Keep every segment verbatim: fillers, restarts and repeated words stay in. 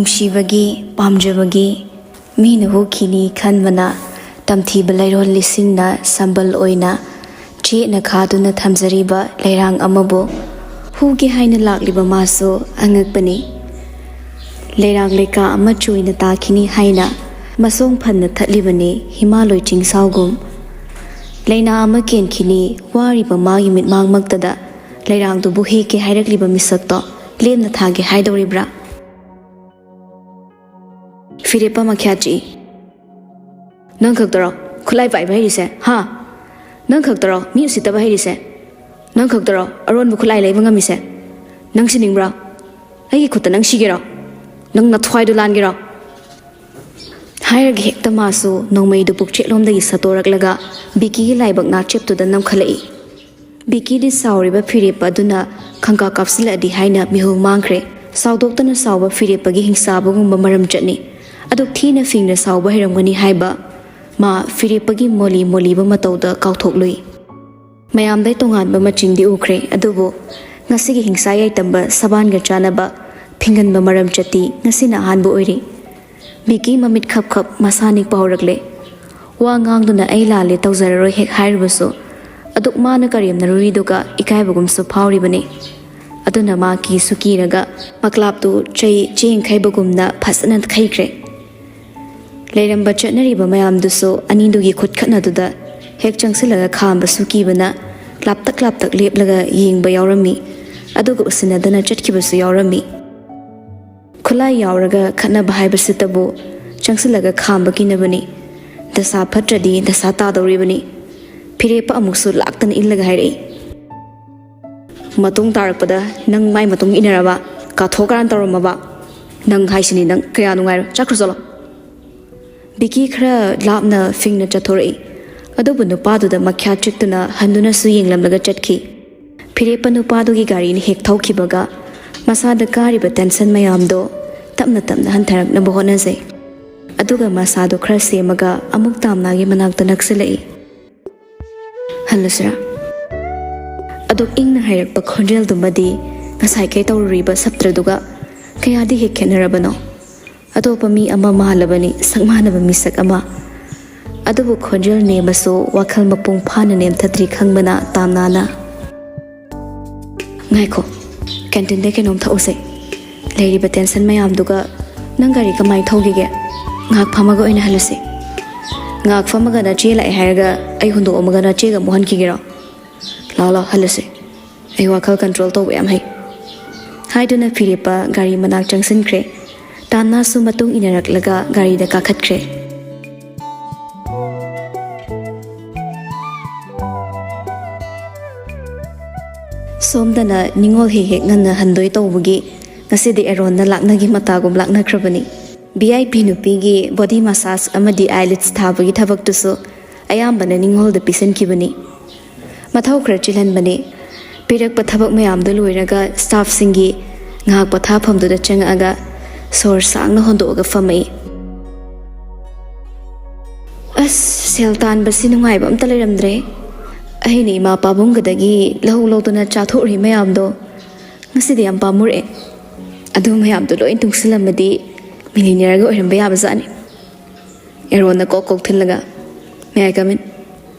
ꯅꯨꯡꯁꯤꯕꯒꯤ, ꯄꯥꯝꯖꯕꯒꯤ, ꯃꯤꯅ ꯍꯨꯈꯤꯅꯤ ꯈꯟꯕꯅ ꯇꯝꯊꯤꯕ ꯂꯩꯔꯣꯜ ꯂꯤꯁꯤꯡꯅ ꯁꯝꯕꯜ ꯑꯣꯏꯅ ꯆꯦꯠꯅ ꯈꯥꯗꯨꯅ ꯊꯝꯖꯔꯤꯕ ꯂꯩꯔꯥꯡ ꯑꯃꯕꯨ ꯍꯨꯒꯦ ꯍꯥꯏꯅ ꯂꯥꯛꯂꯤꯕ ꯃꯥꯁꯨ ꯑꯉꯛꯄꯅꯤ꯫ ꯂꯩꯔꯥꯡ ꯂꯩꯀꯥ ꯑꯃ ꯆꯣꯏꯅ ꯇꯥꯈꯤꯅꯤ ꯍꯥꯏꯅ ꯃꯁꯣꯡ ꯐꯟꯅ ꯊꯠꯂꯤꯕꯅꯤ ꯍꯤꯃꯥꯂꯣꯏ ꯆꯤꯡꯁꯥꯎꯒꯨꯝ꯫ ꯂꯩꯅꯥ ꯑꯃ ꯀꯦꯟꯈꯤꯅꯤ ꯋꯥꯔꯤꯕ ꯃꯥꯒꯤ ꯃꯤꯠꯃꯥꯡꯃꯛꯇꯗ ꯂꯩꯔꯥꯡꯗꯨꯕꯨ ꯍꯦꯛꯀꯦ ꯍꯥꯏꯔꯛꯂꯤꯕ ꯃꯤꯁꯛꯇꯣ ꯂꯦꯝꯅ ꯊꯥꯒꯦ ꯍꯥꯏꯗꯧꯔꯤꯕ꯭ꯔꯥ? ꯐꯤꯔꯦꯞꯄ ꯃꯈ꯭ꯌꯥꯠ ꯆꯤꯛꯏ꯫ ꯅꯪ ꯈꯛꯇꯔꯣ ꯈꯨꯠꯂꯥꯏ ꯄꯥꯏꯕ ꯍꯩꯔꯤꯁꯦ? ꯍꯥ? ꯅꯪ ꯈꯛꯇꯔꯣ ꯃꯤ ꯎꯁꯤꯠꯇꯕ ꯍꯩꯔꯤꯁꯦ? ꯅꯪ ꯈꯛꯇꯔꯣ ꯑꯔꯣꯟꯕ ꯈꯨꯠꯂꯥꯏ ꯂꯩꯕ ꯉꯝꯃꯤꯁꯦ? ꯅꯪ ꯁꯤꯅꯤꯡꯕ꯭ꯔꯥ? ꯑꯩꯒꯤ ꯈꯨꯠꯇ ꯅꯪ ꯁꯤꯒꯦꯔꯣ? ꯅꯪ ꯅꯊ꯭ꯋꯥꯏꯗꯣ ꯂꯥꯟꯒꯦꯔꯣ? ꯍꯥꯏꯔꯒ ꯍꯦꯛꯇ ꯃꯥꯁꯨ ꯅꯣꯡꯃꯩꯗꯨ ꯄꯨꯛꯆꯦꯠꯂꯣꯝꯗꯒꯤ ꯁꯠꯇꯣꯔꯛꯂꯒ ꯕꯤꯀꯤꯒꯤ ꯂꯥꯏꯕꯛ ꯅꯥꯆꯦꯞꯇꯨꯗ ꯅꯝꯈꯠꯂꯛꯏ꯫ ꯕꯤꯀꯤꯗꯤ ꯁꯥꯎꯔꯤꯕ ꯐꯤꯔꯦꯞꯄ ꯑꯗꯨꯅ ꯈꯪꯀꯥ ꯀꯥꯞꯁꯤꯜꯂꯛꯑꯗꯤ ꯍꯥꯏꯅ ꯃꯤꯍꯨꯜ ꯃꯥꯡꯈ꯭ꯔꯦ꯫ ꯁꯥꯎꯗꯣꯛꯇꯅ ꯁꯥꯎꯕ ꯐꯤꯔꯦꯞꯄꯒꯤ ꯍꯤꯡꯆꯥꯕꯒꯨꯝꯕ ꯃꯔꯝ ꯆꯠꯅꯤ꯫ ꯑꯗꯨꯛ ꯊꯤꯅ ꯐꯤꯡꯅ ꯁꯥꯎꯕ ꯍꯩꯔꯝꯒꯅꯤ ꯍꯥꯏꯕ ꯃꯥ ꯐꯤꯔꯦꯞꯄꯒꯤ ꯃꯣꯂꯤ ꯃꯣꯂꯤꯕ ꯃꯇꯧꯗ ꯀꯥꯎꯊꯣꯛꯂꯨꯏ꯫ ꯃꯌꯥꯝꯗꯩ ꯇꯣꯉꯥꯟꯕ ꯃꯆꯤꯡꯗꯤ ꯎꯈ꯭ꯔꯦ, ꯑꯗꯨꯕꯨ ꯉꯁꯤꯒꯤ ꯍꯤꯡꯁꯥ ꯌꯥꯏꯇꯝꯕ ꯁꯕꯥꯟꯒ ꯆꯥꯟꯅꯕ ꯐꯤꯡꯒꯟꯕ ꯃꯔꯝ ꯆꯠꯇꯤ ꯉꯁꯤꯅ ꯑꯍꯥꯟꯕ ꯑꯣꯏꯔꯤ꯫ ꯕꯤꯀꯤ ꯃꯃꯤꯠ ꯈꯞ ꯈꯞ ꯃꯁꯥ ꯅꯤꯛꯄ ꯍꯧꯔꯛꯂꯦ꯫ ꯋꯥ ꯉꯥꯡꯗꯨꯅ "ꯑꯩ ꯂꯥꯜꯂꯦ, ꯇꯧꯖꯔꯔꯣꯏ" ꯍꯦꯛ ꯍꯥꯏꯔꯨꯕꯁꯨ ꯑꯗꯨꯛ ꯃꯥꯅ ꯀꯔꯦꯝꯅꯔꯨꯔꯤꯗꯨꯒ ꯏꯀꯥꯏꯕꯒꯨꯝꯁꯨ ꯐꯥꯎꯔꯤꯕꯅꯤ꯫ ꯑꯗꯨꯅ ꯃꯥ ꯀꯤꯁꯨ ꯀꯤꯔꯒ ꯃꯀ꯭ꯂꯥꯞꯇꯨ ꯆꯩ ꯆꯦꯡ ꯈꯩꯕꯒꯨꯝꯅ ꯐꯖꯅ ꯈꯩꯈ꯭ꯔꯦ꯫ ꯂꯩꯔꯝꯕ ꯆꯠꯅꯔꯤꯕ ꯃꯌꯥꯝꯗꯨꯁꯨ ꯑꯅꯤꯗꯨꯒꯤ ꯈꯨꯠꯈꯠꯅꯗꯨꯗ ꯍꯦꯛ ꯆꯪꯁꯤꯜꯂꯒ ꯈꯥꯝꯕꯁꯨ ꯀꯤꯕꯅ ꯂꯥꯞꯇꯛ ꯂꯥꯞꯇꯛ ꯂꯦꯞꯂꯒ ꯌꯦꯡꯕ ꯌꯥꯎꯔꯝꯃꯤ꯫ ꯑꯗꯨꯒ ꯎꯁꯤꯟꯅꯗꯅ ꯆꯠꯈꯤꯕꯁꯨ ꯌꯥꯎꯔꯝꯃꯤ꯫ ꯈꯨꯠꯂꯥꯏ ꯌꯥꯎꯔꯒ ꯈꯠꯅꯕ ꯍꯥꯏꯕꯁꯤꯇꯕꯨ ꯆꯪꯁꯤꯜꯂꯒ ꯈꯥꯝꯕ ꯀꯤꯅꯕꯅꯤ꯫ ꯗꯁꯥ ꯐꯠꯇ꯭ꯔꯗꯤ ꯗꯁꯥ ꯇꯥꯗꯧꯔꯤꯕꯅꯤ꯫ ꯐꯤꯔꯦꯞꯄ ꯑꯃꯨꯛꯁꯨ ꯂꯥꯛꯇꯅ ꯏꯜꯂꯒ ꯍꯥꯏꯔꯛꯏ꯫ ꯃꯇꯨꯡ ꯇꯥꯔꯛꯄꯗ ꯅꯪ ꯃꯥꯏ ꯃꯇꯨꯡ ꯏꯟꯅꯔꯕ, ꯀꯥꯊꯣꯛ ꯀꯥꯔꯟ ꯇꯧꯔꯝꯃꯕ? ꯅꯪ ꯍꯥꯏꯁꯤꯅꯤ ꯅꯪ, ꯀꯌꯥ ꯅꯨꯡꯉꯥꯏꯔꯣꯏ, ꯆꯠꯈ꯭ꯔꯣ ꯆꯠꯂꯣ꯫ ꯕꯤꯀꯤ ꯈꯔ ꯂꯥꯞꯅ ꯐꯤꯡꯅ ꯆꯠꯊꯣꯔꯛꯏ꯫ ꯑꯗꯨꯕꯨ ꯅꯨꯄꯥꯗꯨꯗ ꯃꯈ꯭ꯌꯥꯠ ꯆꯤꯛꯇꯨꯅ ꯍꯟꯗꯨꯅꯁꯨ ꯌꯦꯡꯂꯝꯂꯒ ꯆꯠꯈꯤ꯫ ꯐꯤꯔꯦꯞꯄ ꯅꯨꯄꯥꯗꯨꯒꯤ ꯒꯥꯔꯤꯅ ꯍꯦꯛ ꯊꯧꯈꯤꯕꯒ ꯃꯁꯥꯗ ꯀꯥꯔꯤꯕ ꯇꯦꯟꯁꯟ ꯃꯌꯥꯝꯗꯣ ꯇꯞꯅ ꯇꯞꯅ ꯍꯟꯊꯔꯛꯅꯕ ꯍꯣꯠꯅꯖꯩ꯫ ꯑꯗꯨꯒ ꯃꯁꯥꯗꯣ ꯈꯔ ꯁꯦꯝꯃꯒ ꯑꯃꯨꯛ ꯇꯥꯝꯅꯥꯒꯤ ꯃꯅꯥꯛꯇ ꯅꯛꯁꯤꯜꯂꯛꯏ꯫ "ꯍꯜꯂꯁꯤꯔꯥ?" ꯑꯗꯨꯛ ꯏꯪꯅ ꯍꯥꯏꯔꯛꯄ ꯈꯣꯟꯖꯦꯜꯗꯨꯃꯗꯤ ꯉꯁꯥꯏ ꯀꯩ ꯇꯧꯔꯨꯔꯤꯕ ꯁꯞꯇ꯭ꯔꯗꯨꯒ ꯀꯌꯥꯗꯤ ꯍꯦꯛ ꯈꯦꯠꯅꯔꯕꯅꯣ? ꯑꯇꯣꯞꯄ ꯃꯤ ꯑꯃ ꯃꯥꯜꯂꯕꯅꯤ, ꯁꯛ ꯃꯥꯟꯅꯕ ꯃꯤꯁꯛ ꯑꯃ꯫ ꯑꯗꯨꯕꯨ ꯈꯣꯟꯖꯦꯜ ꯅꯦꯝꯃꯁꯨ ꯋꯥꯈꯜ ꯃꯄꯨꯡ ꯐꯥꯅ ꯅꯦꯝꯊꯗ꯭ꯔꯤ ꯈꯪꯕꯅ ꯇꯥꯝꯅꯥꯅ, "ꯉꯥꯏꯈꯣ, ꯀꯦꯟꯇꯤꯟꯗ ꯀꯩꯅꯣꯝ ꯊꯛꯎꯁꯦ꯫ ꯂꯩꯔꯤꯕ ꯇꯦꯟꯁꯟ ꯃꯌꯥꯝꯗꯨꯒ ꯅꯪ ꯒꯥꯔꯤ ꯀꯃꯥꯏꯅ ꯊꯧꯈꯤꯒꯦ? ꯉꯥꯏꯍꯥꯛ ꯐꯝꯃꯒ ꯑꯣꯏꯅ ꯍꯜꯂꯁꯤ꯫ ꯉꯥꯏꯍꯥꯛ ꯐꯝꯃꯒ ꯅꯆꯦ ꯂꯥꯛꯑꯦ ꯍꯥꯏꯔꯒ ꯑꯩ ꯍꯨꯟꯗꯣꯛꯑꯝꯃꯒ ꯅꯆꯦꯒ ꯑꯃꯨꯛ ꯍꯟꯈꯤꯒꯦꯔꯣ? ꯂꯥꯛꯑꯣ, ꯂꯥꯛꯑꯣ, ꯍꯜꯂꯁꯤ꯫ ꯑꯩ ꯋꯥꯈꯜ ꯀꯟꯇ꯭ꯔꯣꯜ ꯇꯧꯕ ꯌꯥꯝ ꯍꯩ"꯫ ꯍꯥꯏꯗꯨꯅ ꯐꯤꯔꯦꯞꯄ ꯒꯥꯔꯤ ꯃꯅꯥꯛ ꯆꯪꯁꯤꯟꯈ꯭ꯔꯦ꯫ ꯇꯥꯟꯅꯥꯁꯨ ꯃꯇꯨꯡ ꯏꯟꯅꯔꯛꯂꯒ ꯒꯥꯔꯤꯗ ꯀꯥꯈꯠꯈ꯭ꯔꯦ꯫ ꯁꯣꯝꯗꯅ ꯅꯤꯉꯣꯜ ꯍꯦꯛ ꯍꯦꯛ ꯉꯟꯅ ꯍꯟꯗꯣꯏ ꯇꯧꯕꯒꯤ ꯉꯁꯤꯗꯤ ꯑꯦꯔꯣꯟꯅ ꯂꯥꯛꯅꯒꯤ ꯃꯇꯥꯒꯨꯝ ꯂꯥꯛꯅꯈ꯭ꯔꯕꯅꯤ꯫ ꯚꯤ ꯑꯥꯏ ꯄꯤ ꯅꯨꯄꯤꯒꯤ ꯕꯣꯗꯤ ꯃꯁꯥꯖ ꯑꯃꯗꯤ ꯑꯥꯏꯂꯤꯠꯁ ꯊꯥꯕꯒꯤ ꯊꯕꯛꯇꯨꯁꯨ ꯑꯌꯥꯝꯕꯅ ꯅꯤꯉꯣꯜꯗ ꯄꯤꯁꯤꯟꯈꯤꯕꯅꯤ꯫ ꯃꯊꯧ ꯈꯔ ꯆꯤꯜꯍꯟꯕꯅꯤ꯫ ꯄꯤꯔꯛꯄ ꯊꯕꯛ ꯃꯌꯥꯝꯗꯨ ꯂꯣꯏꯔꯒ ꯁ꯭ꯇꯥꯐꯁꯤꯡꯒꯤ ꯉꯥꯏꯍꯥꯛ ꯄꯣꯊꯥꯐꯝꯗꯨꯗ ꯆꯪꯉꯛꯑꯒ ꯁꯣꯔ ꯁꯥꯡꯅ ꯍꯣꯟꯗꯣꯛꯑꯒ ꯐꯝꯃꯛꯏ꯫ ꯑꯁ, ꯁꯦꯜ ꯇꯥꯟꯕꯁꯤ ꯅꯨꯡꯉꯥꯏꯕ ꯑꯝꯇ ꯂꯩꯔꯝꯗ꯭ꯔꯦ꯫ ꯑꯩꯅ ꯏꯃꯥ ꯄꯥꯕꯨꯡꯒꯗꯒꯤ ꯂꯧ ꯂꯧꯗꯅ ꯆꯥꯊꯣꯛꯎꯔꯤ ꯃꯌꯥꯝꯗꯣ ꯉꯁꯤꯗꯤ ꯌꯥꯝ ꯄꯥꯝꯃꯨꯔꯛꯑꯦ꯫ ꯑꯗꯨ ꯃꯌꯥꯝꯗꯣ ꯂꯣꯏ ꯇꯨꯡꯁꯤꯜꯂꯝꯃꯗꯤ ꯃꯤꯂꯤꯅꯤꯌꯔꯒ ꯑꯣꯏꯔꯝꯕ ꯌꯥꯕꯖꯥꯠꯅꯤ꯫ ꯑꯦꯔꯣꯟꯅ ꯀꯣꯛ ꯀꯣꯛ ꯊꯤꯜꯂꯒ, "May I come in?"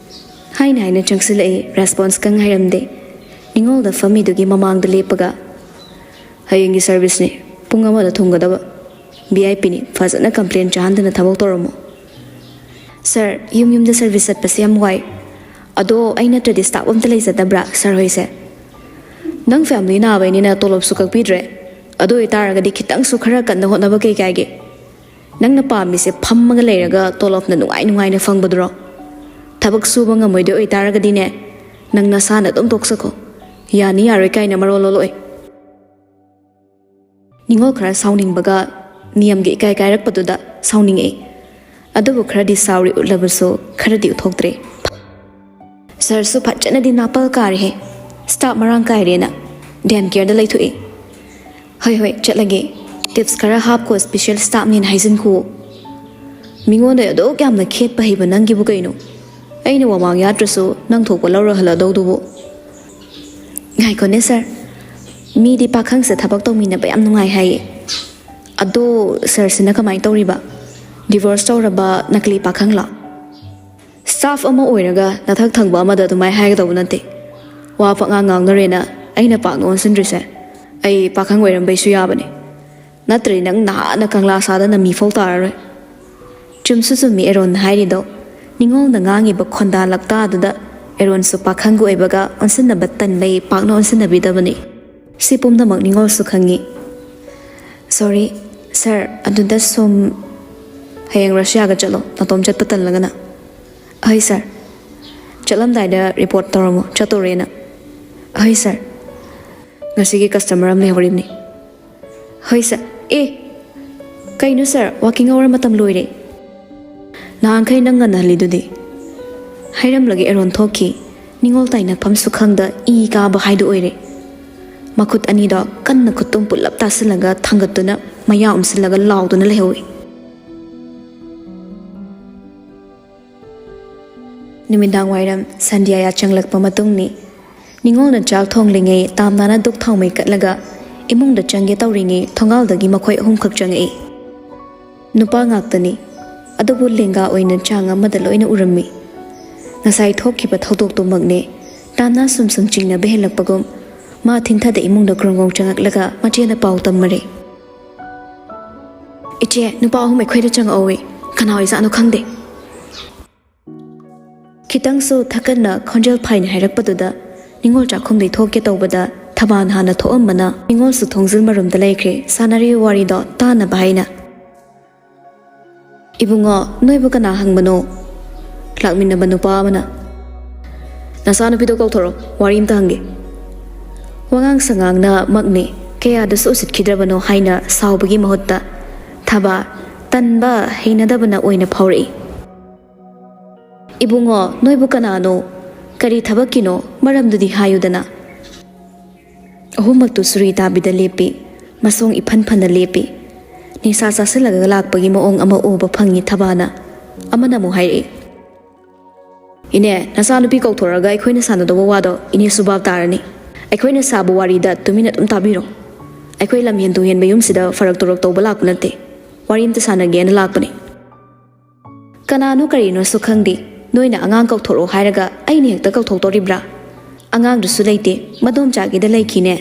ꯍꯥꯏꯅ ꯍꯥꯏꯅ ꯆꯪꯁꯤꯜꯂꯛꯏ꯫ ꯔꯦꯁꯄꯣꯟꯁꯀ ꯉꯥꯏꯔꯝꯗꯦ꯫ ꯅꯤꯉꯣꯜꯗ ꯐꯝꯃꯤꯗꯨꯒꯤ ꯃꯃꯥꯡꯗ ꯂꯦꯞꯄꯒ, "ꯍꯌꯦꯡꯒꯤ ꯁꯔꯚꯤꯁꯅꯤ, ꯄꯨꯡ ꯑꯃꯗ ꯊꯨꯡꯒꯗꯕ꯫ ꯚꯤ ꯑꯥꯏ ꯄꯤꯅꯤ, ꯐꯖꯅ ꯀꯝꯄ꯭ꯂꯦꯟ ꯆꯥꯍꯟꯗꯅ ꯊꯕꯛ ꯇꯧꯔꯝꯃꯣ"꯫ "ꯁꯥꯔ, ꯌꯨꯝ ꯌꯨꯝꯗ ꯁꯔꯚꯤꯁ ꯆꯠꯄꯁꯦ ꯌꯥꯝ ꯋꯥꯏ꯫ ꯑꯗꯣ ꯑꯩ ꯅꯠꯇ꯭ꯔꯗꯤ ꯁ꯭ꯇꯥꯐ ꯑꯝꯇ ꯂꯩꯖꯗꯕ꯭ꯔꯥ, ꯁꯥꯔ ꯍꯣꯏꯁꯦ?" "ꯅꯪ ꯐꯦꯃꯤꯂꯤ ꯅꯥꯕꯩꯅꯤꯅ ꯇꯣꯂꯣꯞꯁꯨ ꯀꯛꯄꯤꯗ꯭ꯔꯦ꯫ ꯑꯗꯨ ꯑꯣꯏꯇꯥꯔꯒꯗꯤ ꯈꯤꯇꯪꯁꯨ ꯈꯔ ꯀꯟꯅ ꯍꯣꯠꯅꯕ ꯀꯩ ꯀꯥꯏꯒꯦ? ꯅꯪꯅ ꯄꯥꯝꯃꯤꯁꯦ ꯐꯝꯃꯒ ꯂꯩꯔꯒ ꯇꯣꯂꯣꯞꯅ ꯅꯨꯡꯉꯥꯏ ꯅꯨꯡꯉꯥꯏꯅ ꯐꯪꯕꯗꯨꯔꯣ? ꯊꯕꯛ ꯁꯨꯕ ꯉꯝꯃꯣꯏꯗꯣꯏ ꯑꯣꯏꯇꯥꯔꯒꯗꯤꯅꯦ, ꯅꯪ ꯅꯁꯥꯅ ꯑꯗꯨꯝ ꯇꯣꯛꯆꯈꯣ꯫ ꯌꯥꯅꯤ ꯌꯥꯔꯣꯏ ꯀꯥꯏꯅ ꯃꯔꯣꯜ ꯂꯣꯜꯂꯛꯑꯣꯏ"꯫ ꯅꯤꯉꯣꯜ ꯈꯔ ꯁꯥꯎꯅꯤꯡꯕꯒ ꯅꯤꯌꯝꯒꯤ ꯏꯀꯥꯏ ꯀꯥꯏꯔꯛꯄꯗꯨꯗ ꯁꯥꯎꯅꯤꯡꯉꯛꯏ꯫ ꯑꯗꯨꯕꯨ ꯈꯔꯗꯤ ꯁꯥꯎꯔꯤ ꯎꯠꯂꯕꯁꯨ ꯈꯔꯗꯤ ꯎꯠꯊꯣꯛꯇ꯭ꯔꯦ꯫ "ꯁꯥꯔꯁꯨ ꯐꯖꯅꯗꯤ ꯅꯥꯄꯜ ꯀꯥꯔꯦꯍꯦ, ꯁ꯭ꯇꯥꯐ ꯃꯔꯥꯡ ꯀꯥꯏꯔꯦꯅ ꯗꯦꯝ ꯀꯦꯌꯔꯗ ꯂꯩꯊꯣꯛꯏ"꯫ "ꯍꯣꯏ ꯍꯣꯏ, ꯆꯠꯂꯒꯦ꯫ ꯇꯤꯞꯁ ꯈꯔ ꯍꯥꯞꯀꯣ, ꯁ꯭ꯄꯤꯁꯦꯜ ꯁ꯭ꯇꯥꯐꯅꯦꯅ ꯍꯥꯏꯖꯤꯟꯈꯨꯋꯣ"꯫ "ꯃꯤꯉꯣꯟꯗ ꯑꯗꯨꯛ ꯌꯥꯝꯅ ꯈꯦꯠꯄ ꯍꯩꯕ ꯅꯪꯒꯤꯕꯨ ꯀꯩꯅꯣ? ꯑꯩꯅ ꯋꯥꯃꯥꯡ ꯌꯥꯠꯇ꯭ꯔꯁꯨ ꯅꯪ ꯊꯣꯛꯄ ꯂꯧꯔ ꯍꯜꯂꯗꯧꯗꯨꯕꯨ"꯫ "ꯉꯥꯏꯈꯣꯅꯦ ꯁꯥꯔ, ꯃꯤꯗꯤ ꯄꯥꯈꯪꯁꯦ ꯊꯕꯛ ꯇꯧꯃꯤꯟꯅꯕ ꯌꯥꯝ ꯅꯨꯡꯉꯥꯏ ꯍꯥꯏꯌꯦ"꯫ ꯑꯗꯣ ꯁꯥꯔꯁꯤꯅ ꯀꯃꯥꯏꯅ ꯇꯧꯔꯤꯕ? ꯗꯤꯚꯣꯔꯁ ꯇꯧꯔꯕ ꯅꯀꯂꯤ ꯄꯥꯈꯪꯂꯣ? ꯁ꯭ꯇꯥꯐ ꯑꯃ ꯑꯣꯏꯔꯒ ꯅꯊꯛ ꯊꯪꯕ ꯑꯃꯗ ꯑꯗꯨꯃꯥꯏꯅ ꯍꯥꯏꯒꯗꯧꯕ ꯅꯠꯇꯦ꯫ ꯋꯥ ꯄꯉꯥꯡ ꯉꯥꯡꯅꯔꯦꯅ ꯑꯩꯅ ꯄꯥꯛꯅ ꯑꯣꯟꯁꯤꯟꯗ꯭ꯔꯤꯁꯦ꯫ ꯑꯩ ꯄꯥꯈꯪ ꯑꯣꯏꯔꯝꯕꯩꯁꯨ ꯌꯥꯕꯅꯦ꯫ ꯅꯠꯇ꯭ꯔꯗꯤ ꯅꯪ ꯅꯍꯥꯟꯅ ꯀꯪꯂꯥ ꯁꯥꯗꯅ ꯃꯤꯐꯧ ꯇꯥꯔꯔꯣꯏ꯫ ꯆꯨꯝꯁꯨ ꯆꯨꯝꯃꯤ ꯑꯦꯔꯣꯟꯅ ꯍꯥꯏꯔꯤꯗꯣ꯫ ꯅꯤꯉꯣꯜꯅ ꯉꯥꯡꯉꯤꯕ ꯈꯣꯟꯗꯥ ꯂꯛꯇꯥꯗꯨꯗ ꯑꯦꯔꯣꯟꯁꯨ ꯄꯥꯈꯪꯒ ꯑꯣꯏꯕꯒ ꯑꯣꯟꯁꯤꯟꯅꯕ ꯇꯟꯕꯩ ꯄꯥꯛꯅ ꯑꯣꯟꯁꯤꯟꯅꯕꯤꯗꯕꯅꯤ꯫ ꯁꯤ ꯄꯨꯝꯅꯃꯛ ꯅꯤꯉꯣꯜꯁꯨ ꯈꯪꯉꯤ꯫ ꯁꯣꯔꯤ, ꯁꯥꯔ, ꯑꯗꯨꯗ ꯁꯨꯝ꯫ ꯍꯌꯦꯡ ꯔꯁꯤꯌꯥꯒ ꯆꯠꯂꯣ, ꯅꯇꯣꯝ ꯆꯠꯄ ꯇꯜꯂꯒꯅ꯫ ꯑꯍꯩ ꯁꯥꯔ, ꯆꯠꯂꯝꯗꯥꯏꯗ ꯔꯤꯄꯣꯔꯠ ꯇꯧꯔꯝꯃꯣ, ꯆꯠꯇꯣꯔꯦꯅ꯫ ꯑꯍꯩ ꯁꯥꯔ, ꯉꯁꯤꯒꯤ ꯀꯁꯇꯃꯔ ꯑꯃ ꯂꯩꯍꯧꯔꯤꯕꯅꯤ꯫ ꯍꯣꯏ ꯁꯥꯔ꯫ ꯑꯦ, ꯀꯩꯅꯣ ꯁꯥꯔ, ꯋꯥꯀꯤꯡ ꯑꯋꯥꯔ ꯃꯇꯝ ꯂꯣꯏꯔꯦ꯫ ꯅꯍꯥꯟꯈꯩ ꯅꯪ ꯉꯟꯅꯍꯜꯂꯤꯗꯨꯗꯤ꯫ ꯍꯥꯏꯔꯝꯂꯒ ꯑꯦꯔꯣꯟ ꯊꯣꯛꯈꯤ꯫ ꯅꯤꯉꯣꯜ ꯇꯥꯏꯅꯐꯝꯁꯨ ꯈꯪꯗ ꯏ ꯀꯥꯕ ꯍꯥꯏꯗꯨ ꯑꯣꯏꯔꯦ꯫ ꯃꯈꯨꯠ ꯑꯅꯤꯗꯣ ꯀꯟꯅ ꯈꯨꯠꯇꯨꯝ ꯄꯨꯜꯂꯞ ꯇꯥꯁꯤꯜꯂꯒ ꯊꯥꯡꯒꯠꯇꯨꯅ ꯃꯌꯥ ꯎꯝꯁꯤꯜꯂꯒ ꯂꯥꯎꯗꯨꯅ ꯂꯩꯍꯧꯏ꯫ ꯅꯨꯃꯤꯗꯥꯡ ꯋꯥꯏꯔꯝ ꯁꯟꯙ꯭ꯌꯥ ꯌꯥꯆꯪꯂꯛꯄ ꯃꯇꯨꯡꯅꯤ꯫ ꯅꯤꯉꯣꯜꯅ ꯆꯥꯛ ꯊꯣꯡꯂꯤꯉꯩ ꯇꯥꯝꯅꯥꯅ ꯙꯨꯛ ꯊꯥꯎꯃꯩ ꯀꯠꯂꯒ ꯏꯃꯨꯡꯗ ꯆꯪꯒꯦ ꯇꯧꯔꯤꯉꯩ ꯊꯣꯡꯒꯥꯜꯗꯒꯤ ꯃꯈꯣꯏ ꯑꯍꯨꯝꯈꯛ ꯆꯪꯉꯛꯏ꯫ ꯅꯨꯄꯥ ꯉꯥꯛꯇꯅꯤ꯫ ꯑꯗꯨꯕꯨ ꯂꯦꯡꯒꯥ ꯑꯣꯏꯅ ꯆꯥꯡ ꯑꯃꯗ ꯂꯣꯏꯅ ꯎꯔꯝꯃꯤ꯫ ꯉꯁꯥꯏ ꯊꯣꯛꯈꯤꯕ ꯊꯧꯗꯣꯛꯇꯨꯃꯛꯅꯦ꯫ ꯇꯥꯝꯅꯥ ꯁꯨꯝ ꯁꯨꯝ ꯆꯤꯡꯅꯕ ꯍꯦꯜꯂꯛꯄꯒꯨꯝ ꯃꯥ ꯊꯤꯟꯊꯗ ꯏꯃꯨꯡꯗ ꯒ꯭ꯔꯣꯡ ꯒ꯭ꯔꯣꯡ ꯆꯪꯉꯛꯂꯒ ꯃꯆꯦꯗ ꯄꯥꯎ ꯇꯝꯃꯔꯦ꯫ "ꯏꯆꯦ, ꯅꯨꯄꯥ ꯑꯍꯨꯝ ꯑꯩꯈꯣꯏꯗ ꯆꯪꯉꯛꯍꯧꯋꯤ꯫ ꯀꯅꯥ ꯑꯣꯏꯖꯥꯠꯅꯣ ꯈꯪꯗꯦ꯫" ꯈꯤꯇꯪꯁꯨ ꯊꯛꯀꯟꯅ ꯈꯣꯟꯖꯦꯜ ꯐꯥꯏꯅ ꯍꯥꯏꯔꯛꯄꯗꯨꯗ ꯅꯤꯉꯣꯜ ꯆꯥꯛꯈꯨꯝꯗꯩ ꯊꯣꯛꯀꯦ ꯇꯧꯕꯗ ꯊꯕꯥꯟ ꯍꯥꯟꯅ ꯊꯣꯛꯑꯝꯕꯅ ꯅꯤꯉꯣꯜꯁꯨ ꯊꯣꯡꯖꯤꯜ ꯃꯔꯨꯝꯗ ꯂꯩꯈ꯭ꯔꯦ, ꯁꯥꯟꯅꯔꯤꯕ ꯋꯥꯔꯤꯗꯣ ꯇꯥꯅꯕ ꯍꯥꯏꯅ꯫ "ꯏꯕꯨꯡꯉꯣ, ꯅꯣꯏꯕꯨ ꯀꯅꯥ ꯍꯪꯕꯅꯣ?" ꯂꯥꯛꯃꯤꯟꯅꯕ ꯅꯨꯄꯥ ꯑꯃꯅ꯫ "ꯅꯆꯥꯅꯨꯄꯤꯗꯣ ꯀꯧꯊꯣꯔꯛꯑꯣ, ꯋꯥꯔꯤ ꯑꯝꯇ ꯍꯪꯒꯦ꯫" ꯋꯥꯉꯥꯡ ꯁꯉꯥꯡꯅ ꯃꯛꯅꯦ ꯀꯌꯥꯗꯁꯨ ꯎꯁꯤꯠꯈꯤꯗ꯭ꯔꯕꯅꯣ ꯍꯥꯏꯅ ꯁꯥꯎꯕꯒꯤ ꯃꯍꯨꯠꯇ ꯊꯕꯥ ꯇꯟꯕ ꯍꯩꯅꯗꯕꯅ ꯑꯣꯏꯅ ꯐꯥꯎꯔꯛꯏ꯫ "ꯏꯕꯨꯡꯉꯣ, ꯅꯣꯏꯕꯨ ꯀꯅꯥꯅꯣ? ꯀꯔꯤ ꯊꯕꯛꯀꯤꯅꯣ? ꯃꯔꯝꯗꯨꯗꯤ ꯍꯥꯏꯌꯨꯗꯅ꯫" ꯑꯍꯨꯝꯃꯛꯇꯨ ꯁꯨꯔꯤ ꯇꯥꯕꯤꯗ ꯂꯦꯞꯄꯤ꯫ ꯃꯁꯣꯡ ꯏꯐꯟ ꯐꯅ ꯂꯦꯞꯄꯤ꯫ ꯅꯤꯁꯥ ꯆꯥꯁꯤꯜꯂꯒ ꯂꯥꯛꯄꯒꯤ ꯃꯑꯣꯡ ꯑꯃ ꯎꯕ ꯐꯪꯉꯤ ꯊꯕꯥꯅ꯫ ꯑꯃꯅ ꯑꯃꯨꯛ ꯍꯥꯏꯔꯛꯏ, "ꯏꯅꯦ, ꯅꯆꯥꯅꯨꯄꯤ ꯀꯧꯊꯣꯔꯛꯑꯒ ꯑꯩꯈꯣꯏꯅ ꯁꯥꯟꯅꯗꯧꯕ ꯋꯥꯗꯣ ꯏꯅꯦꯁꯨ ꯚꯥꯞ ꯇꯥꯔꯅꯤ꯫ ꯑꯩꯈꯣꯏꯅ ꯁꯥꯕ ꯋꯥꯔꯤꯗ ꯇꯨꯃꯤꯟꯅ ꯑꯗꯨꯝ ꯇꯥꯕꯤꯔꯣ꯫" ꯑꯩꯈꯣꯏ ꯂꯝ ꯍꯦꯟꯗꯨ ꯍꯦꯟꯕ ꯌꯨꯝꯁꯤꯗ ꯐꯔꯛ ꯇꯨꯔꯛ ꯇꯧꯕ ꯂꯥꯛꯄ ꯅꯠꯇꯦ꯫ ꯋꯥꯔꯤ ꯑꯝꯇ ꯁꯥꯟꯅꯒꯦꯅ ꯂꯥꯛꯄꯅꯦ꯫ ꯀꯅꯥꯅꯣ ꯀꯔꯤꯅꯣꯁꯨ ꯈꯪꯗꯦ, ꯅꯣꯏꯅ ꯑꯉꯥꯡ ꯀꯧꯊꯣꯔꯛꯑꯣ ꯍꯥꯏꯔꯒ ꯑꯩꯅ ꯍꯦꯛꯇ ꯀꯧꯊꯣꯛꯇꯣꯔꯤꯕ꯭ꯔꯥ? ꯑꯉꯥꯡꯗꯨꯁꯨ ꯂꯩꯇꯦ, ꯃꯗꯣꯝꯆꯥꯒꯤꯗ ꯂꯩꯈꯤꯅꯦ꯫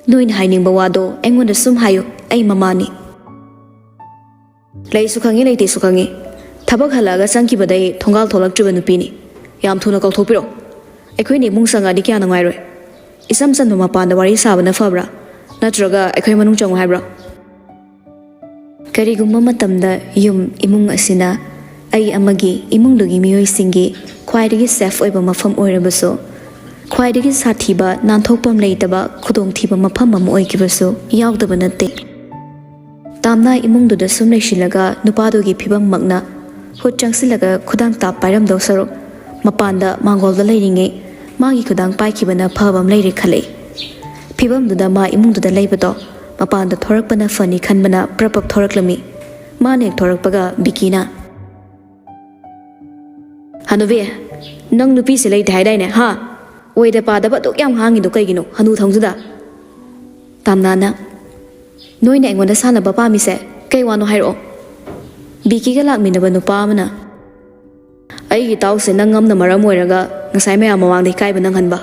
ꯅꯣꯏꯅ ꯍꯥꯏꯅꯤꯡꯕ ꯋꯥꯗꯣ ꯑꯩꯉꯣꯟꯗ ꯁꯨꯝ ꯍꯥꯏꯌꯨ, ꯑꯩ ꯃꯃꯥꯅꯤ꯫ ꯂꯩꯁꯨ ꯈꯪꯉꯤ, ꯂꯩꯇꯦꯁꯨ ꯈꯪꯉꯤ꯫ ꯊꯕꯛ ꯍꯜꯂꯛꯑꯒ ꯆꯪꯈꯤꯕꯗꯩ ꯊꯣꯡꯒꯥꯜ ꯊꯣꯛꯂꯛꯇ꯭ꯔꯤꯕ ꯅꯨꯄꯤꯅꯤ꯫ ꯌꯥꯝ ꯊꯨꯅ ꯀꯧꯊꯣꯛꯄꯤꯔꯣ꯫ ꯑꯩꯈꯣꯏꯅ ꯏꯃꯨꯡ ꯆꯪꯉꯛꯑꯗꯤ ꯀꯌꯥ ꯅꯨꯡꯉꯥꯏꯔꯣꯏ꯫ ꯏꯆꯝ ꯆꯝꯕ ꯃꯄꯥꯟꯗ ꯋꯥꯔꯤ ꯁꯥꯕꯅ ꯐꯕ꯭ꯔꯥ? ꯅꯠꯇ꯭ꯔꯒ ꯑꯩꯈꯣꯏ ꯃꯅꯨꯡ ꯆꯪꯉꯨ ꯍꯥꯏꯕ꯭ꯔꯣ? ꯀꯔꯤꯒꯨꯝꯕ ꯃꯇꯝꯗ ꯌꯨꯝ ꯏꯃꯨꯡ ꯑꯁꯤꯅ ꯑꯩ ꯑꯃꯒꯤ ꯏꯃꯨꯡꯗꯨꯒꯤ ꯃꯤꯑꯣꯏꯁꯤꯡꯒꯤ ꯈ꯭ꯋꯥꯏꯗꯒꯤ ꯁꯦꯐ ꯑꯣꯏꯕ ꯃꯐꯝ ꯑꯣꯏꯔꯕꯁꯨ, ꯈ꯭ꯋꯥꯏꯗꯒꯤ ꯁꯥꯊꯤꯕ, ꯅꯥꯟꯊꯣꯛꯐꯝ ꯂꯩꯇꯕ ꯈꯨꯗꯣꯡꯊꯤꯕ ꯃꯐꯝ ꯑꯃ ꯑꯣꯏꯈꯤꯕꯁꯨ ꯌꯥꯎꯗꯕ ꯅꯠꯇꯦ꯫ ꯇꯥꯝꯅ ꯏꯃꯨꯡꯗꯨꯗ ꯁꯨꯝ ꯂꯩꯁꯤꯜꯂꯒ ꯅꯨꯄꯥꯗꯨꯒꯤ ꯐꯤꯕꯝꯃꯛꯅ ꯍꯨꯠ ꯆꯪꯁꯤꯜꯂꯒ ꯈꯨꯗꯥꯡ ꯇꯥꯞ ꯄꯥꯏꯔꯝꯗꯧ ꯁꯔꯨꯛ, ꯃꯄꯥꯟꯗ ꯃꯥꯡꯒꯣꯜꯗ ꯂꯩꯔꯤꯉꯩ ꯃꯥꯒꯤ ꯈꯨꯗꯥꯡ ꯄꯥꯏꯈꯤꯕꯅ ꯐꯕ ꯑꯃ ꯂꯩꯔꯦ ꯈꯜꯂꯛꯏ꯫ ꯐꯤꯕꯝꯗꯨꯗ ꯃꯥ ꯏꯃꯨꯡꯗꯨꯗ ꯂꯩꯕꯗꯣ ꯃꯄꯥꯟꯗ ꯊꯣꯔꯛꯄꯅ ꯐꯅꯤ ꯈꯟꯕꯅ ꯄ꯭ꯔꯞ ꯄ꯭ꯔꯞ ꯊꯣꯔꯛꯂꯝꯃꯤ꯫ ꯃꯥꯅ ꯍꯦꯛ ꯊꯣꯔꯛꯄꯒ ꯕꯤꯀꯤꯅ, "ꯍꯅꯨꯕꯤ, ꯅꯪ ꯅꯨꯄꯤꯁꯦ ꯂꯩꯇꯦ ꯍꯥꯏꯗꯥꯏꯅꯦ, ꯍꯥ? ꯑꯣꯏꯗ ꯄꯥꯗꯕ ꯑꯗꯨꯛ ꯌꯥꯝ ꯉꯥꯡꯉꯤꯗꯣ ꯀꯩꯒꯤꯅꯣ ꯍꯅꯨ ꯊꯪꯗꯨꯗ?" ꯇꯥꯝꯅꯥꯅ, "ꯅꯣꯏꯅ ꯑꯩꯉꯣꯟꯗ ꯁꯥꯟꯅꯕ ꯄꯥꯝꯃꯤꯁꯦ ꯀꯩ ꯋꯥꯅꯣ ꯍꯥꯏꯔꯛꯑꯣ?" ꯕꯤꯀꯤꯒ ꯂꯥꯛꯃꯤꯟꯅꯕ ꯅꯨꯄꯥ ꯑꯃꯅ, "ꯑꯩꯒꯤ ꯏꯇꯥꯎꯁꯦ ꯅꯪ ꯑꯃꯅ ꯃꯔꯝ ꯑꯣꯏꯔꯒ ꯉꯁꯥꯏ ꯃꯌꯥꯝ ꯃꯃꯥꯡꯗ ꯏꯀꯥꯏꯕ ꯅꯪꯍꯟꯕ꯫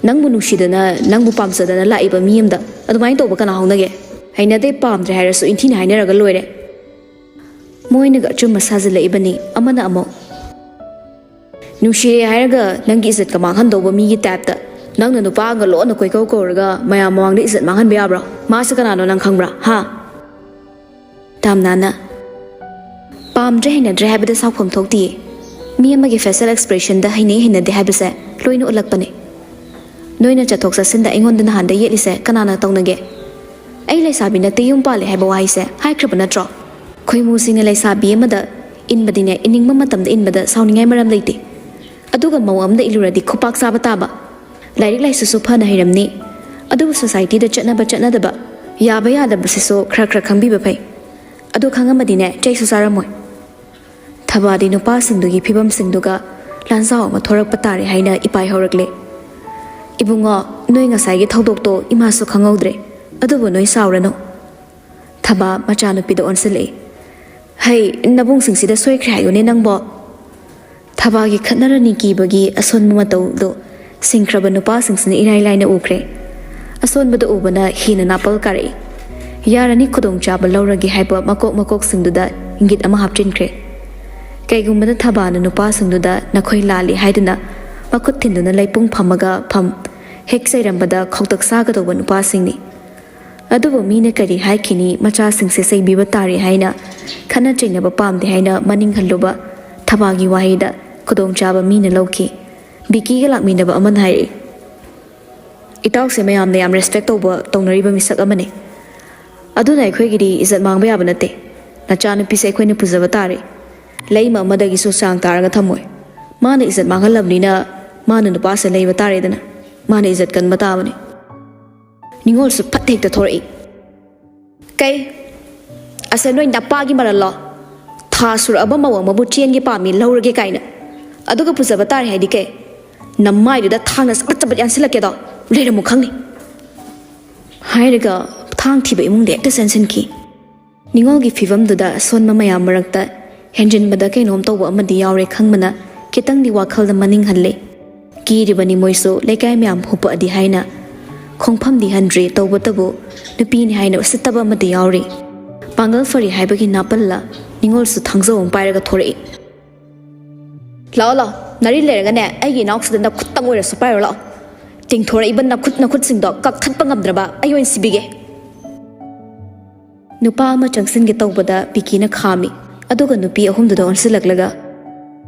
ꯅꯪꯕꯨ ꯅꯨꯡꯁꯤꯗꯅ, ꯅꯪꯕꯨ ꯄꯥꯝꯖꯗꯅ ꯂꯥꯛꯏꯕ ꯃꯤ ꯑꯃꯗ ꯑꯗꯨꯃꯥꯏꯅ ꯇꯧꯕ ꯀꯅꯥ ꯍꯧꯅꯒꯦ? ꯍꯩꯅꯗꯦ, ꯄꯥꯝꯗ꯭ꯔꯦ ꯍꯥꯏꯔꯁꯨ ꯏꯟꯊꯤꯅ ꯍꯥꯏꯅꯔꯒ ꯂꯣꯏꯔꯦ꯫ ꯃꯣꯏꯅꯒ ꯑꯆꯨꯝꯕ ꯁꯥꯖꯤꯜꯂꯛꯏꯕꯅꯤ ꯑꯃꯅ ꯑꯃꯨꯛ꯫ ꯅꯨꯡꯁꯤꯔꯦ ꯍꯥꯏꯔꯒ ꯅꯪꯒꯤ ꯏꯖꯠꯀ ꯃꯥꯡꯍꯟꯗꯧꯕ ꯃꯤꯒꯤ ꯇꯥꯏꯞꯇ ꯅꯪꯅ ꯅꯨꯄꯥ ꯑꯃꯒ ꯂꯣꯟꯅ ꯀꯣꯏꯀꯧ ꯀꯧꯔꯒ ꯃꯌꯥꯝ ꯃꯃꯥꯡꯗ ꯏꯖꯠ ꯃꯥꯡꯍꯟꯕ ꯌꯥꯕ꯭ꯔꯣ? ꯃꯥꯁꯦ ꯀꯅꯥꯅꯣ ꯅꯪ ꯈꯪꯕ꯭ꯔꯥ? ꯍꯥ?" ꯇꯥꯝꯅꯥꯅ, "ꯄꯥꯝꯗ꯭ꯔꯦ ꯍꯩꯅꯗ꯭ꯔꯦ ꯍꯥꯏꯕꯗ ꯁꯥꯎꯐꯝ ꯊꯣꯛꯇꯤꯌꯦ꯫ ꯃꯤ ꯑꯃꯒꯤ facial expressionꯗ ꯍꯩꯅꯩ ꯍꯩꯅꯗꯦ ꯍꯥꯏꯕꯁꯦ ꯂꯣꯏꯅ ꯎꯠꯂꯛꯄꯅꯦ꯫ ꯅꯣꯏꯅ ꯆꯠꯊꯣꯛ ꯆꯠꯁꯤꯟꯗ ꯑꯩꯉꯣꯟꯗ ꯅꯍꯥꯟꯗ ꯌꯦꯠꯂꯤꯁꯦ ꯀꯅꯥꯅ ꯇꯧꯅꯒꯦ? ꯑꯩ ꯂꯩꯁꯥꯕꯤ ꯅꯠꯇꯦ, ꯌꯨꯝ ꯄꯥꯜꯂꯦ ꯍꯥꯏꯕ ꯋꯥꯍꯩꯁꯦ ꯍꯥꯏꯈ꯭ꯔꯕ ꯅꯠꯇ꯭ꯔꯣ? ꯈꯣꯏꯃꯨꯁꯤꯡꯅ ꯂꯩꯁꯥꯕꯤ ꯑꯃꯗ ꯏꯟꯕꯗꯤꯅꯦ, ꯏꯅꯤꯡꯕ ꯃꯇꯝꯗ ꯏꯟꯕꯗ ꯁꯥꯎꯅꯤꯡꯉꯥꯏ ꯃꯔꯝ ꯂꯩꯇꯦ꯫ ꯑꯗꯨꯒ ꯃꯧ ꯑꯃꯗ ꯏꯜꯂꯨꯔꯗꯤ ꯈꯨꯄꯥꯛ ꯆꯥꯕ ꯇꯥꯕ꯫ ꯂꯥꯏꯔꯤꯛ ꯂꯥꯏꯁꯨꯁꯨ ꯐꯅ ꯍꯩꯔꯝꯅꯤ, ꯑꯗꯨꯕꯨ societyꯗ ꯆꯠꯅꯕ ꯆꯠꯅꯗꯕ, ꯌꯥꯕ ꯌꯥꯗꯕꯁꯤꯁꯨ ꯈꯔ ꯈꯔ ꯈꯪꯕꯤꯕ ꯐꯩ꯫ ꯑꯗꯨ ꯈꯪꯉꯝꯃꯗꯤꯅꯦ, ꯆꯩꯁꯨ ꯆꯥꯔꯝꯃꯣꯏ꯫ ꯊꯕꯥꯗꯤ ꯅꯨꯄꯥꯁꯤꯡꯗꯨꯒꯤ ꯐꯤꯕꯝꯁꯤꯡꯗꯨꯒ ꯂꯥꯟꯖꯥꯎ ꯑꯃ ꯊꯣꯔꯛꯄ ꯇꯥꯔꯦ ꯍꯥꯏꯅ ꯏꯄꯥꯏ ꯍꯧꯔꯛꯂꯦ꯫ "ꯏꯕꯨꯡꯉꯣ, ꯅꯣꯏ ꯉꯁꯥꯏꯒꯤ ꯊꯧꯗꯣꯛꯇꯣ ꯏꯃꯥꯁꯨ ꯈꯪꯍꯧꯗ꯭ꯔꯦ꯫ "ꯑꯗꯨꯕꯨ ꯅꯣꯏ ꯁꯥꯎꯔꯅꯨ꯫" ꯊꯕꯥ ꯃꯆꯥꯅꯨꯄꯤꯗ ꯑꯣꯟꯁꯤꯜꯂꯛꯏ꯫ "ꯍꯩ, ꯅꯕꯨꯡꯁꯤꯡꯁꯤꯗ ꯁꯣꯏꯈ꯭ꯔꯦ ꯍꯥꯏꯌꯨꯅꯦ ꯅꯪꯕꯣ꯫" ꯊꯕꯥꯒꯤ ꯈꯠꯅꯔꯅꯤ ꯀꯤꯕꯒꯤ ꯑꯁꯣꯟꯕ ꯃꯇꯧꯗꯨ ꯁꯤꯡꯈ꯭ꯔꯕ ꯅꯨꯄꯥꯁꯤꯡꯁꯤꯅ ꯏꯔꯥꯏ ꯂꯥꯏꯅ ꯎꯈ꯭ꯔꯦ꯫ ꯑꯁꯣꯟꯕꯗ ꯎꯕꯅ ꯍꯦꯟꯅ ꯅꯥꯄꯜ ꯀꯥꯔꯛꯏ꯫ ꯌꯥꯔꯅꯤ, ꯈꯨꯗꯣꯡꯆꯥꯕ ꯂꯧꯔꯒꯦ ꯍꯥꯏꯕ ꯃꯀꯣꯛ ꯃꯀꯣꯛꯁꯤꯡꯗꯨꯗ ꯏꯪꯒꯤꯠ ꯑꯃ ꯍꯥꯞꯆꯤꯟꯈ꯭ꯔꯦ꯫ ꯀꯩꯒꯨꯝꯕꯗ ꯊꯕꯥꯅ ꯅꯨꯄꯥꯁꯤꯡꯗꯨꯗ ꯅꯈꯣꯏ ꯂꯥꯜꯂꯤ ꯍꯥꯏꯗꯨꯅ ꯃꯈꯨꯠ ꯊꯤꯟꯗꯨꯅ ꯂꯩꯄꯨꯡ ꯐꯝꯃꯒ ꯐꯝ ꯍꯦꯛ ꯆꯩꯔꯝꯕꯗ ꯈꯧꯇꯛ ꯆꯥꯒꯗꯧꯕ ꯅꯨꯄꯥꯁꯤꯡꯅꯤ꯫ ꯑꯗꯨꯕꯨ ꯃꯤꯅ ꯀꯔꯤ ꯍꯥꯏꯈꯤꯅꯤ, ꯃꯆꯥꯁꯤꯡꯁꯦ ꯆꯩꯕꯤꯕ ꯇꯥꯔꯦ ꯍꯥꯏꯅ ꯈꯠꯅ ꯆꯩꯅꯕ ꯄꯥꯝꯗꯦ ꯍꯥꯏꯅ ꯃꯅꯤꯡ ꯍꯜꯂꯨꯕ ꯊꯕꯥꯒꯤ ꯋꯥꯍꯩꯗ ꯈꯨꯗꯣꯡꯆꯥꯕ ꯃꯤꯅ ꯂꯧꯈꯤ꯫ ꯕꯤꯀꯤꯒ ꯂꯥꯛꯃꯤꯟꯅꯕ ꯑꯃꯅ ꯍꯥꯏꯔꯛꯏ, "ꯏꯇꯥꯎꯁꯦ ꯃꯌꯥꯝꯅ ꯌꯥꯝ ꯔꯦꯁꯄꯦꯛ ꯇꯧꯕ, ꯇꯧꯅꯔꯤꯕ ꯃꯤꯁꯛ ꯑꯃꯅꯤ꯫ ꯑꯗꯨꯅ ꯑꯩꯈꯣꯏꯒꯤꯗꯤ ꯏꯖꯠ ꯃꯥꯡꯕ ꯌꯥꯕ ꯅꯠꯇꯦ꯫ ꯅꯆꯥꯅꯨꯄꯤꯁꯦ ꯑꯩꯈꯣꯏꯅ ꯄꯨꯖꯕ ꯇꯥꯔꯦ꯫ ꯂꯩꯃ ꯑꯃꯗꯒꯤꯁꯨ ꯆꯥꯡ ꯇꯥꯔꯒ ꯊꯝꯃꯣꯏ꯫ ꯃꯥꯅ ꯏꯖꯠ ꯃꯥꯡꯍꯜꯂꯕꯅꯤꯅ ꯃꯥꯅ ꯅꯨꯄꯥꯁꯦ ꯂꯩꯕ ꯇꯥꯔꯦꯗꯅ꯫ ꯃꯥꯅ ꯏꯖꯠ ꯀꯟꯕ ꯇꯥꯕꯅꯤ꯫" ꯅꯤꯉꯣꯜꯁꯨ ꯐꯠ ꯍꯦꯛꯇ ꯊꯣꯔꯛꯏ꯫ "ꯀꯩ? ꯑꯁꯦ ꯅꯣꯏ ꯅꯄꯥꯒꯤ ꯃꯔꯜꯂꯣ? ꯊꯥ ꯁꯨꯔꯛꯑꯕ ꯃꯧ ꯑꯃꯕꯨ ꯆꯦꯟꯒꯦ ꯄꯥꯝꯃꯤ, ꯂꯧꯔꯒꯦ ꯀꯥꯏꯅ꯫ ꯑꯗꯨꯒ ꯄꯨꯖꯕ ꯇꯥꯔꯦ ꯍꯥꯏꯗꯤ ꯀꯩ? ꯅꯃꯥꯏꯗꯨꯗ ꯊꯥꯡꯅ ꯆꯄꯠ ꯆꯄꯠ ꯌꯥꯟꯁꯤꯜꯂꯛꯀꯦꯗꯣ, ꯂꯩꯔꯝꯃꯨ ꯈꯪꯅꯤ꯫" ꯍꯥꯏꯔꯒ ꯊꯥꯡ ꯊꯤꯕ ꯏꯃꯨꯡꯗ ꯍꯦꯛꯇ ꯆꯦꯟꯁꯤꯟꯈꯤ꯫ ꯅꯤꯉꯣꯜꯒꯤ ꯐꯤꯕꯝꯗꯨꯗ ꯑꯁꯣꯟꯕ ꯃꯌꯥꯝ ꯃꯔꯛꯇ ꯍꯦꯟꯖꯤꯟꯕꯗ ꯀꯩꯅꯣꯝ ꯇꯧꯕ ꯑꯃꯗꯤ ꯌꯥꯎꯔꯦ ꯈꯪꯕꯅ ꯈꯤꯇꯪꯗꯤ ꯋꯥꯈꯜꯗ ꯃꯅꯤꯡ ꯍꯜꯂꯦ꯫ ꯀꯤꯔꯤꯕꯅꯤ ꯃꯣꯏꯁꯨ, ꯂꯩꯀꯥꯏ ꯃꯌꯥꯝ ꯍꯨꯞꯄꯛꯑꯗꯤ ꯍꯥꯏꯅ꯫ ꯈꯣꯡꯐꯝꯗꯤ ꯍꯟꯗ꯭ꯔꯤ, ꯇꯧꯕꯇꯕꯨ ꯅꯨꯄꯤꯅꯤ ꯍꯥꯏꯅ ꯎꯁꯤꯠꯇꯕ ꯑꯃꯗꯤ ꯌꯥꯎꯔꯤ꯫ ꯄꯥꯡꯒꯜ ꯐꯔꯤ ꯍꯥꯏꯕꯒꯤ ꯅꯥꯄꯜꯂ ꯅꯤꯉꯣꯜꯁꯨ ꯊꯥꯡꯖꯧ ꯑꯃ ꯄꯥꯏꯔꯒ ꯊꯣꯔꯛꯏ꯫ "ꯂꯥꯛꯑꯣ, ꯂꯥꯛꯑꯣ, ꯅꯔꯤ ꯂꯩꯔꯒꯅꯦ ꯑꯩꯒꯤ ꯏꯅꯥꯎꯁꯤꯗ ꯅꯈꯨꯠꯇꯪ ꯑꯣꯏꯔꯁꯨ ꯄꯥꯏꯔꯣ ꯂꯥꯛꯑꯣ꯫ ꯇꯤꯡꯊꯣꯔꯛꯏꯕ ꯅꯈꯨꯠ ꯅꯈꯨꯠꯁꯤꯡꯗꯣ ꯀꯛꯊꯠꯄ ꯉꯝꯗ꯭ꯔꯕ ꯑꯩ ꯑꯣꯏꯅ ꯁꯤꯕꯤꯒꯦ꯫" ꯅꯨꯄꯥ ꯑꯃ ꯆꯪꯁꯤꯟꯒꯦ ꯇꯧꯕꯗ ꯕꯤꯀꯤꯅ ꯈꯥꯝꯃꯤ, ꯑꯗꯨꯒ ꯅꯨꯄꯤ ꯑꯍꯨꯝꯗꯨꯗ ꯑꯣꯟꯁꯤꯜꯂꯛꯂꯒ,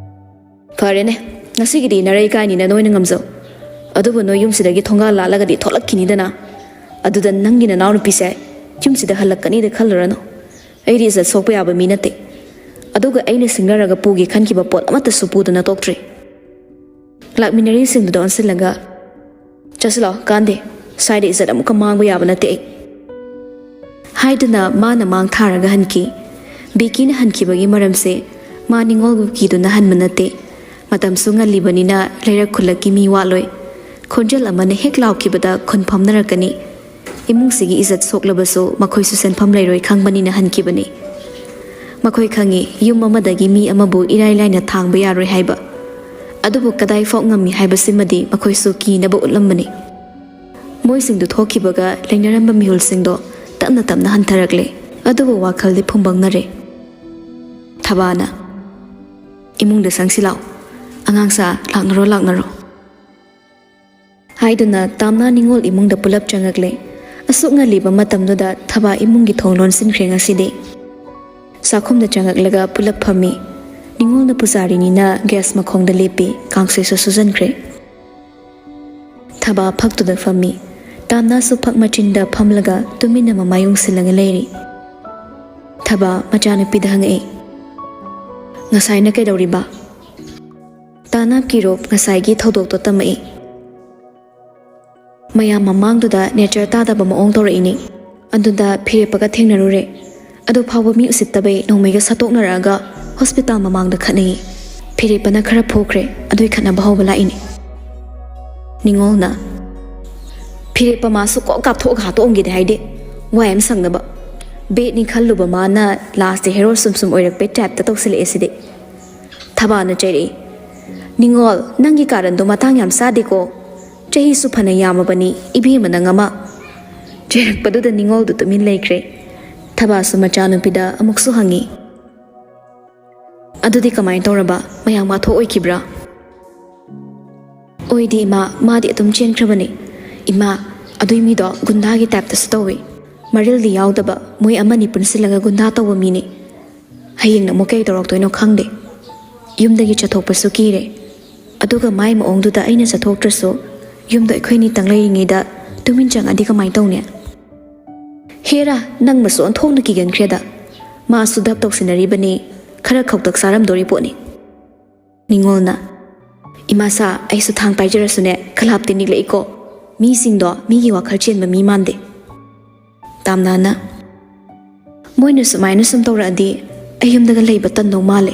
"ꯐꯔꯦꯅꯦ, ꯉꯁꯤꯒꯤꯗꯤ ꯅꯔꯩ ꯀꯥꯏꯅꯤꯅ ꯅꯣꯏꯅ ꯉꯝꯖꯧ꯫ ꯑꯗꯨꯕꯨ ꯅꯣꯏ ꯌꯨꯝꯁꯤꯗꯒꯤ ꯊꯣꯡꯒꯥꯜ ꯂꯥꯜꯂꯒꯗꯤ ꯊꯣꯛꯂꯛꯈꯤꯅꯤꯗꯅ꯫ ꯑꯗꯨꯗ ꯅꯪꯒꯤ ꯅꯅꯥꯎꯅꯨꯄꯤꯁꯦ ꯌꯨꯝꯁꯤꯗ ꯍꯜꯂꯛꯀꯅꯤꯗ ꯈꯜꯂꯨꯔꯅꯨ꯫ ꯑꯩꯗꯤ ꯏꯖꯠ ꯁꯣꯛꯄ ꯌꯥꯕ ꯃꯤ ꯅꯠꯇꯦ꯫ ꯑꯗꯨꯒ ꯑꯩꯅ ꯁꯤꯡꯅꯔꯒ ꯄꯨꯒꯦ ꯈꯟꯈꯤꯕ ꯄꯣꯠ ꯑꯃꯠꯇꯁꯨ ꯄꯨꯗꯨꯅ ꯇꯣꯛꯇ꯭ꯔꯤ꯫" ꯂꯥꯛꯃꯤꯟꯅꯔꯤꯁꯤꯡꯗꯨꯗ ꯑꯣꯟꯁꯤꯜꯂꯒ, "ꯆꯠꯁꯤꯜꯂꯣ, ꯀꯥꯟꯗꯦ꯫ ꯁ꯭ꯋꯥꯏꯗ ꯏꯖꯠ ꯑꯃꯨꯛꯀ ꯃꯥꯡꯕ ꯌꯥꯕ ꯅꯠꯇꯦ ꯑꯩ꯫" ꯍꯥꯏꯗꯨꯅ ꯃꯥꯅ ꯃꯥꯡ ꯊꯥꯔꯒ ꯍꯟꯈꯤ꯫ ꯕꯤꯀꯤꯅ ꯍꯟꯈꯤꯕꯒꯤ ꯃꯔꯝꯁꯦ ꯃꯥ ꯅꯤꯉꯣꯜꯕꯨ ꯀꯤꯗꯨꯅ ꯍꯟꯕ ꯅꯠꯇꯦ꯫ ꯃꯇꯝꯁꯨ ꯉꯜꯂꯤꯕꯅꯤꯅ ꯂꯩꯔꯛ ꯈꯨꯜꯂꯛꯀꯤ ꯃꯤ ꯋꯥꯠꯂꯣꯏ꯫ ꯈꯣꯟꯖꯦꯜ ꯑꯃꯅ ꯍꯦꯛ ꯂꯥꯎꯈꯤꯕꯗ ꯈꯨꯟ ꯐꯝꯅꯔꯛꯀꯅꯤ꯫ ꯏꯃꯨꯡꯁꯤꯒꯤ ꯏꯖꯠ ꯁꯣꯛꯂꯕꯁꯨ ꯃꯈꯣꯏꯁꯨ ꯁꯦꯟꯐꯝ ꯂꯩꯔꯣꯏ ꯈꯪꯕꯅꯤꯅ ꯍꯟꯈꯤꯕꯅꯤ꯫ ꯃꯈꯣꯏ ꯈꯪꯏ, ꯌꯨꯝ ꯑꯃꯗꯒꯤ ꯃꯤ ꯑꯃꯕꯨ ꯏꯔꯥꯏ ꯂꯥꯏꯅ ꯊꯥꯡꯕ ꯌꯥꯔꯣꯏ ꯍꯥꯏꯕ꯫ ꯑꯗꯨꯕꯨ ꯀꯗꯥꯏ ꯐꯥꯎ ꯉꯝꯃꯤ ꯍꯥꯏꯕꯁꯤꯃꯗꯤ ꯃꯈꯣꯏꯁꯨ ꯀꯤꯅꯕ ꯎꯠꯂꯝꯕꯅꯤ꯫ ꯃꯣꯏꯁꯤꯡꯗꯨ ꯊꯣꯛꯈꯤꯕꯒ ꯂꯩꯅꯔꯝꯕ ꯃꯤꯍꯨꯜꯁꯤꯡꯗꯣ ꯇꯞꯅ ꯇꯞꯅ ꯍꯟꯊꯔꯛꯂꯦ꯫ ꯑꯗꯨꯕꯨ ꯋꯥꯈꯜꯗꯤ ꯐꯨꯝꯕꯪꯅꯔꯦ꯫ ꯊꯕꯥꯅ, "ꯏꯃꯨꯡꯗ ꯆꯪꯁꯤ ꯂꯥꯛꯑꯣ꯫ ꯑꯉꯥꯡꯁꯥ, ꯂꯥꯛꯅꯔꯣ, ꯂꯥꯛꯅꯔꯣ," ꯍꯥꯏꯗꯨꯅ ꯇꯥꯝꯅꯥ ꯅꯤꯉꯣꯜ ꯏꯃꯨꯡꯗ ꯄꯨꯂꯞ ꯆꯪꯉꯛꯂꯦ꯫ ꯑꯁꯨꯛ ꯉꯜꯂꯤꯕ ꯃꯇꯝꯗꯨꯗ ꯊꯕꯥ ꯏꯃꯨꯡꯒꯤ ꯊꯣꯡ ꯂꯣꯟꯁꯤꯟꯈ꯭ꯔꯦ ꯉꯁꯤꯗꯤ꯫ ꯆꯥꯛꯈꯨꯝꯗ ꯆꯪꯉꯛꯂꯒ ꯄꯨꯂꯞ ꯐꯝꯃꯤ꯫ ꯅꯤꯉꯣꯜꯅ ꯄꯨꯖꯥꯔꯤꯅꯤꯅ gas ꯃꯈꯣꯡꯗ ꯂꯦꯞꯄꯤ, ꯀꯥꯡꯁꯣꯏꯁꯨ ꯁꯨꯖꯟꯈ꯭ꯔꯦ꯫ ꯊꯕꯥ ꯐꯛꯇꯨꯗ ꯐꯝꯃꯤ꯫ ꯇꯥꯝꯅꯥꯁꯨ ꯐꯛ ꯃꯆꯤꯟꯗ ꯐꯝꯂꯒ ꯇꯨꯃꯤꯟꯅ ꯃꯃꯥꯏ ꯎꯪꯁꯤꯜꯂꯒ ꯂꯩꯔꯤ꯫ ꯊꯕꯥ ꯃꯆꯥꯅꯨꯄꯤꯗ ꯍꯪꯉꯛꯏ, "ꯉꯁꯥꯏꯅ ꯀꯩꯗꯧꯔꯤꯕ?" ꯇꯥꯅꯥꯞ ꯀꯤꯔꯣꯞ ꯉꯁꯥꯏꯒꯤ ꯊꯧꯗꯣꯛꯇꯣ ꯇꯝꯃꯛꯏ꯫ "ꯃꯌꯥꯝ ꯃꯃꯥꯡꯗꯨꯗ nature ꯇꯥꯗꯕ ꯃꯑꯣꯡ ꯇꯧꯔꯛꯏꯅꯦ꯫ ꯑꯗꯨꯗ ꯐꯤꯔꯦꯞꯄꯒ ꯊꯦꯡꯅꯔꯨꯔꯦ꯫ ꯑꯗꯨ ꯐꯥꯎꯕ ꯃꯤ ꯎꯁꯤꯠꯇꯕꯩ ꯅꯣꯡꯃꯩꯒ ꯁꯠꯇꯣꯛꯅꯔꯛꯑꯒ hospital ꯃꯃꯥꯡꯗ ꯈꯠꯅꯩ꯫ ꯐꯤꯔꯦꯞꯄꯅ ꯈꯔ ꯐꯨꯈ꯭ꯔꯦ, ꯑꯗꯨꯏ ꯈꯠꯅꯕ ꯍꯧꯕ ꯂꯥꯛꯏꯅꯦ꯫" ꯅꯤꯉꯣꯜꯅ, "ꯐꯤꯔꯦꯞꯄ ꯃꯥꯁꯨ ꯀꯣꯛ ꯀꯥꯞꯊꯣꯛꯑꯒ ꯍꯥꯠꯇꯣꯛꯑꯝꯒꯦꯗꯤ ꯍꯥꯏꯗꯦ, ꯋꯥꯏ ꯑꯃ ꯁꯪꯅꯕ꯫ ꯕꯦꯠꯅꯤ ꯈꯜꯂꯨꯕ ꯃꯥꯅ last hero ꯁꯨꯝ ꯁꯨꯝ ꯑꯣꯏꯔꯛꯄꯩ type ꯇ ꯇꯧꯁꯤꯜꯂꯛꯑꯦ ꯁꯤꯗꯤ꯫" ꯊꯕꯥꯅ ꯆꯩꯔꯛꯏ, "ꯅꯤꯉꯣꯜ, ꯅꯪꯒꯤ ꯀꯥꯔꯟꯗꯣ ꯃꯇꯥꯡ ꯌꯥꯝ ꯆꯥꯗꯦꯀꯣ꯫ ꯆꯍꯤꯁꯨ ꯐꯅ ꯌꯥꯝꯃꯕꯅꯤ, ꯏꯕꯦꯝꯃ ꯅꯪ ꯑꯃ꯫" ꯆꯩꯔꯛꯄꯗꯨꯗ ꯅꯤꯉꯣꯜꯗꯨ ꯇꯨꯃꯤꯟ ꯂꯩꯈ꯭ꯔꯦ꯫ ꯊꯕꯥꯁꯨ ꯃꯆꯥꯅꯨꯄꯤꯗ ꯑꯃꯨꯛꯁꯨ ꯍꯪꯉꯤ, "ꯑꯗꯨꯗꯤ ꯀꯃꯥꯏꯅ ꯇꯧꯔꯕ? ꯃꯌꯥꯝ ꯋꯥꯊꯣꯛ ꯑꯣꯏꯈꯤꯕ꯭ꯔꯥ?" "ꯑꯣꯏꯗꯦ ꯏꯃꯥ, ꯃꯥꯗꯤ ꯑꯗꯨꯝ ꯆꯦꯟꯈ꯭ꯔꯕꯅꯦ꯫ ꯏꯃꯥ, ꯑꯗꯨꯏ ꯃꯤꯗꯣ ꯒꯨꯟꯗꯥꯒꯤ type ꯇꯁꯨ ꯇꯧꯏ꯫ ꯃꯔꯤꯜꯗꯤ ꯌꯥꯎꯗꯕ, ꯃꯣꯏ ꯑꯃꯅꯤ ꯄꯨꯟꯁꯤꯜꯂꯒ ꯒꯨꯟꯗꯥ ꯇꯧꯕ ꯃꯤꯅꯦ꯫ ꯍꯌꯦꯡꯅ ꯑꯃꯨꯛ ꯀꯩ ꯇꯧꯔꯛꯇꯣꯏꯅꯣ ꯈꯪꯗꯦ꯫ ꯌꯨꯝꯗꯒꯤ ꯆꯠꯊꯣꯛꯄꯁꯨ ꯀꯤꯔꯦ꯫ ꯑꯗꯨꯒ ꯃꯥꯏ ꯃꯑꯣꯡꯗꯨꯗ ꯑꯩꯅ ꯆꯠꯊꯣꯛꯇ꯭ꯔꯁꯨ ꯌꯨꯝꯗ ꯑꯩꯈꯣꯏꯅꯤꯇꯪ ꯂꯩꯔꯤꯉꯩꯗ ꯇꯨꯃꯤꯟ ꯆꯪꯉꯗꯤ ꯀꯃꯥꯏꯅ ꯇꯧꯅꯤ?" "ꯍꯦꯔꯥ, ꯅꯪꯃꯁꯨ ꯑꯣꯟꯊꯣꯛꯅ ꯀꯤꯒꯟꯈ꯭ꯔꯦꯗ꯫ ꯃꯥꯁꯨ ꯗꯞ ꯇꯧꯁꯤꯟꯅꯔꯤꯕꯅꯤ, ꯈꯔ ꯈꯧꯇꯛ ꯆꯥꯔꯝꯗꯣꯔꯤ ꯄꯣꯠꯅꯤ꯫" ꯅꯤꯉꯣꯜꯅ, "ꯏꯃꯥꯁꯥ, ꯑꯩꯁꯨ ꯊꯥꯡ ꯄꯥꯏꯖꯔꯁꯨꯅꯦ, ꯈꯂꯥꯞꯇꯤ ꯅꯤꯛꯂꯛꯏꯀꯣ꯫ ꯃꯤꯁꯤꯡꯗꯣ ꯃꯤꯒꯤ ꯋꯥꯈꯜ ꯆꯦꯟꯕ ꯃꯤ ꯃꯥꯟꯗꯦ꯫" ꯇꯥꯝꯅꯥꯅ, "ꯃꯣꯏꯅ ꯁꯨꯃꯥꯏꯅ ꯁꯨꯝ ꯇꯧꯔꯛꯑꯗꯤ ꯑꯩ ꯌꯨꯝꯗꯒ ꯂꯩꯕ ꯇꯟꯗꯧ ꯃꯥꯜꯂꯦ꯫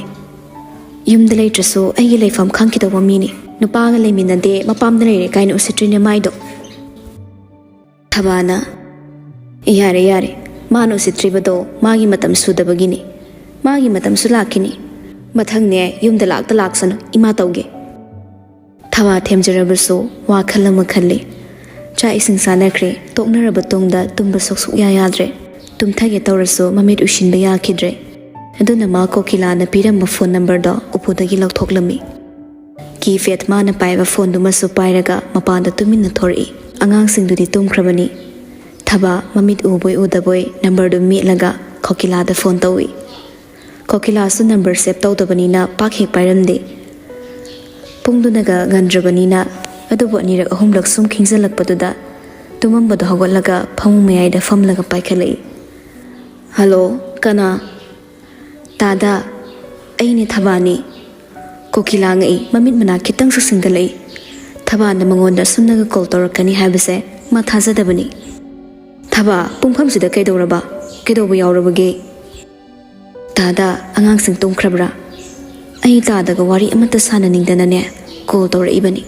ꯌꯨꯝꯗ ꯂꯩꯇ꯭ꯔꯁꯨ ꯑꯩꯒꯤ ꯂꯩꯐꯝ ꯈꯪꯈꯤꯗꯧꯕ ꯃꯤꯅꯤ꯫ ꯅꯨꯄꯥꯒ ꯂꯩꯃꯤꯟꯅꯗꯦ, ꯃꯄꯥꯝꯗ ꯂꯩꯔꯦ ꯀꯥꯏꯅ ꯎꯁꯤꯠꯇ꯭ꯔꯤꯅꯦ ꯃꯥꯏꯗꯣ꯫" ꯊꯕꯥꯅ, ꯌꯥꯔꯦ, ꯌꯥꯔꯦ꯫ ꯃꯥꯅ ꯎꯁꯤꯠꯇ꯭ꯔꯤꯕꯗꯣ ꯃꯥꯒꯤ ꯃꯇꯝ ꯁꯨꯗꯕꯒꯤꯅꯤ꯫ ꯃꯥꯒꯤ ꯃꯇꯝꯁꯨ ꯂꯥꯛꯈꯤꯅꯤ꯫ ꯃꯊꯪꯅꯦ, ꯌꯨꯝꯗ ꯂꯥꯛꯇ ꯂꯥꯛꯁꯅꯨ, ꯏꯃꯥ ꯇꯧꯒꯦ꯫ ꯊꯕꯥ ꯊꯦꯝꯖꯔꯕꯁꯨ ꯋꯥꯈꯜ ꯑꯃ ꯈꯜꯂꯤ꯫ ꯆꯥꯛ ꯏꯁꯤꯡ ꯆꯥꯅꯈ꯭ꯔꯦ꯫ ꯇꯣꯛꯅꯔꯕ ꯇꯨꯡꯗ ꯇꯨꯝꯕꯁꯨ ꯁꯨꯛꯌꯥ ꯌꯥꯗ꯭ꯔꯦ꯫ ꯇꯨꯝꯊꯒꯦ ꯇꯧꯔꯁꯨ ꯃꯃꯤꯠ ꯎꯏꯁꯤꯟꯕ ꯌꯥꯈꯤꯗ꯭ꯔꯦ꯫ ꯑꯗꯨꯅ ꯃꯥ ꯀꯣꯀꯤꯂꯥꯅ ꯄꯤꯔꯝꯕ ꯐꯣꯟ ꯅꯝꯕꯔꯗꯣ ꯎꯄꯨꯗꯒꯤ ꯂꯧꯊꯣꯛꯂꯝꯃꯤ꯫ ꯀꯤꯄꯦꯗ ꯃꯥꯅ ꯄꯥꯏꯕ ꯐꯣꯟꯗꯨꯃꯁꯨ ꯄꯥꯏꯔꯒ ꯃꯄꯥꯟꯗ ꯇꯨꯃꯤꯟꯅ ꯊꯣꯔꯛꯏ꯫ ꯑꯉꯥꯡꯁꯤꯡꯗꯨꯗꯤ ꯇꯨꯝꯈ꯭ꯔꯕꯅꯤ꯫ ꯊꯕꯥ ꯃꯃꯤꯠ ꯎꯕꯣꯏ ꯎꯗꯕꯣꯏ ꯅꯝꯕꯔꯗꯨ ꯃꯦꯠꯂꯒ ꯀꯣꯀꯤꯂꯥꯗ ꯐꯣꯟ ꯇꯧꯏ꯫ ꯀꯣꯀꯤꯂꯥꯁꯨ ꯅꯝꯕꯔ ꯁꯦꯚ ꯇꯧꯗꯕꯅꯤꯅ ꯄꯥꯛ ꯍꯦꯛ ꯄꯥꯏꯔꯝꯗꯦ꯫ ꯄꯨꯡꯗꯨꯅꯒ ꯉꯟꯗ꯭ꯔꯕꯅꯤꯅ, ꯑꯗꯨꯕꯨ ꯑꯅꯤꯔꯛ ꯑꯍꯨꯝꯂꯛ ꯁꯨꯝ ꯈꯤꯡꯖꯤꯜꯂꯛꯄꯗꯨꯗ ꯇꯨꯝꯃꯝꯕꯗꯣ ꯍꯧꯒꯠꯂꯒ ꯐꯃꯨꯡ ꯃꯌꯥꯏꯗ ꯐꯝꯂꯒ ꯄꯥꯏꯈꯠꯂꯛꯏ꯫ "ꯍꯜꯂꯣ, ꯀꯅꯥ?" "ꯇꯥꯗꯥ, ꯑꯩꯅꯦ, ꯊꯕꯥꯅꯤ꯫" ꯀꯣꯀꯤꯂꯥ ꯉꯛꯏ, ꯃꯃꯤꯠ ꯃꯅꯥ ꯈꯤꯇꯪꯁꯨ ꯁꯤꯡꯒꯠꯂꯛꯏ꯫ ꯊꯕꯥꯅ ꯃꯉꯣꯟꯗ ꯑꯁꯨꯝꯅꯒ ꯀꯣꯜ ꯇꯧꯔꯛꯀꯅꯤ ꯍꯥꯏꯕꯁꯦ ꯃꯥ ꯊꯥꯖꯗꯕꯅꯤ꯫ "ꯊꯕꯥ, ꯄꯨꯡꯐꯝꯁꯤꯗ ꯀꯩꯗꯧꯔꯕ? ꯀꯩꯗꯧꯕ ꯌꯥꯎꯔꯕꯒꯦ?" "ꯇꯥꯗꯥ, ꯑꯉꯥꯡꯁꯤꯡ ꯇꯨꯝꯈ꯭ꯔꯕ꯭ꯔꯥ? ꯑꯩ ꯇꯥꯗꯒ ꯋꯥꯔꯤ ꯑꯃꯠꯇ ꯁꯥꯟꯅꯅꯤꯡꯗꯅꯅꯦ ꯀꯣꯜ ꯇꯧꯔꯛꯏꯕꯅꯤ꯫"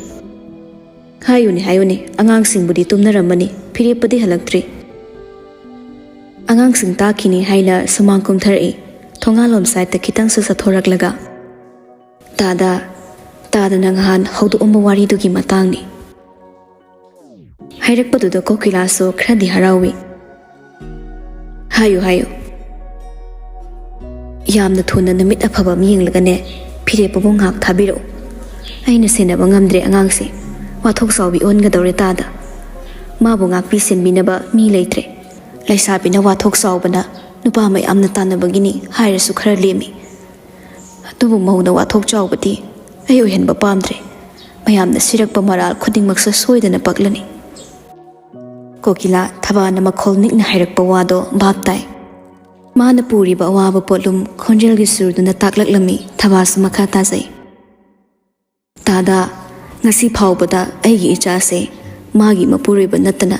"ꯍꯥꯏꯌꯨꯅꯦ, ꯍꯥꯏꯌꯨꯅꯦ, ꯑꯉꯥꯡꯁꯤꯡꯕꯨꯗꯤ ꯇꯨꯝꯅꯔꯝꯃꯅꯤ, ꯐꯤꯔꯦꯞꯄꯗꯤ ꯍꯜꯂꯛꯇ꯭ꯔꯤ꯫" ꯑꯉꯥꯡꯁꯤꯡ ꯇꯥꯛꯈꯤꯅꯤ ꯍꯥꯏꯅ ꯁꯨꯃꯥꯡ ꯀꯨꯝꯊꯔꯛꯏ꯫ ꯊꯣꯡꯒꯥꯜꯂꯣꯝ ꯁꯥꯏꯠꯇ ꯈꯤꯇꯪꯁꯨ ꯆꯠꯊꯣꯔꯛꯂꯒ, "ꯇꯥꯗꯥ, ꯇꯥꯗꯅ ꯉꯍꯥꯟ ꯍꯧꯗꯣꯛꯑꯝꯕ ꯋꯥꯔꯤꯗꯨꯒꯤ ꯃꯇꯥꯡꯅꯤ꯫" ꯍꯥꯏꯔꯛꯄꯗꯨꯗ ꯀꯣꯀꯤꯂꯥꯁꯨ ꯈꯔꯗꯤ ꯍꯔꯥꯎꯏ꯫ "ꯍꯥꯏꯌꯨ, ꯍꯥꯏꯌꯨ꯫" "ꯌꯥꯝꯅ ꯊꯨꯅ ꯅꯨꯃꯤꯠ ꯑꯐꯕ ꯑꯃ ꯌꯦꯡꯂꯒꯅꯦ, ꯐꯤꯔꯦꯞꯄꯕꯨ ꯉꯥꯏꯍꯥꯛ ꯊꯥꯕꯤꯔꯛꯎ꯫ ꯑꯩꯅ ꯁꯦꯟꯅꯕ ꯉꯝꯗ꯭ꯔꯦ ꯑꯉꯥꯡꯁꯦ꯫ ꯋꯥꯊꯣꯛ ꯆꯥꯎꯕꯤ ꯑꯣꯟꯒꯗꯧꯔꯦ ꯇꯥꯗ꯫ ꯃꯥꯕꯨ ꯉꯥꯛꯄꯤ ꯁꯦꯟꯕꯤꯅꯕ ꯃꯤ ꯂꯩꯇ꯭ꯔꯦ꯫ ꯂꯩꯁꯥꯕꯤꯅ ꯋꯥꯊꯣꯛ ꯆꯥꯎꯕꯅ ꯅꯨꯄꯥ ꯃꯌꯥꯝꯅ ꯇꯥꯟꯅꯕꯒꯤꯅꯤ ꯍꯥꯏꯔꯁꯨ ꯈꯔ ꯂꯦꯝꯃꯤ꯫ ꯑꯗꯨꯕꯨ ꯃꯧꯅ ꯋꯥꯊꯣꯛ ꯆꯥꯎꯕꯗꯤ ꯑꯩ ꯑꯣꯏꯍꯟꯕ ꯄꯥꯝꯗ꯭ꯔꯦ꯫ ꯃꯌꯥꯝꯅ ꯁꯤꯔꯛꯄ ꯃꯔꯥꯜ ꯈꯨꯗꯤꯡꯃꯛꯁꯨ ꯁꯣꯏꯗꯅ ꯄꯛꯂꯅꯤ꯫" ꯀꯣꯀꯤꯂꯥ ꯊꯕꯥꯅ ꯃꯈꯣꯜ ꯅꯤꯛꯅ ꯍꯥꯏꯔꯛꯄ ꯋꯥꯗꯣ ꯚꯥꯞ ꯇꯥꯏ꯫ ꯃꯥꯅ ꯄꯨꯔꯤꯕ ꯑꯋꯥꯕ ꯄꯣꯠꯂꯨꯝ ꯈꯣꯟꯖꯦꯜꯒꯤ ꯁꯨꯔꯗꯨꯅ ꯇꯥꯛꯂꯛꯂꯝꯃꯤ꯫ ꯊꯕꯥꯁꯨ ꯃꯈꯥ ꯇꯥꯖꯩ꯫ "ꯇꯥꯗꯥ, ꯉꯁꯤ ꯐꯥꯎꯕꯗ ꯑꯩꯒꯤ ꯏꯆꯥꯁꯦ ꯃꯥꯒꯤ ꯃꯄꯨꯔꯣꯏꯕ ꯅꯠꯇꯅ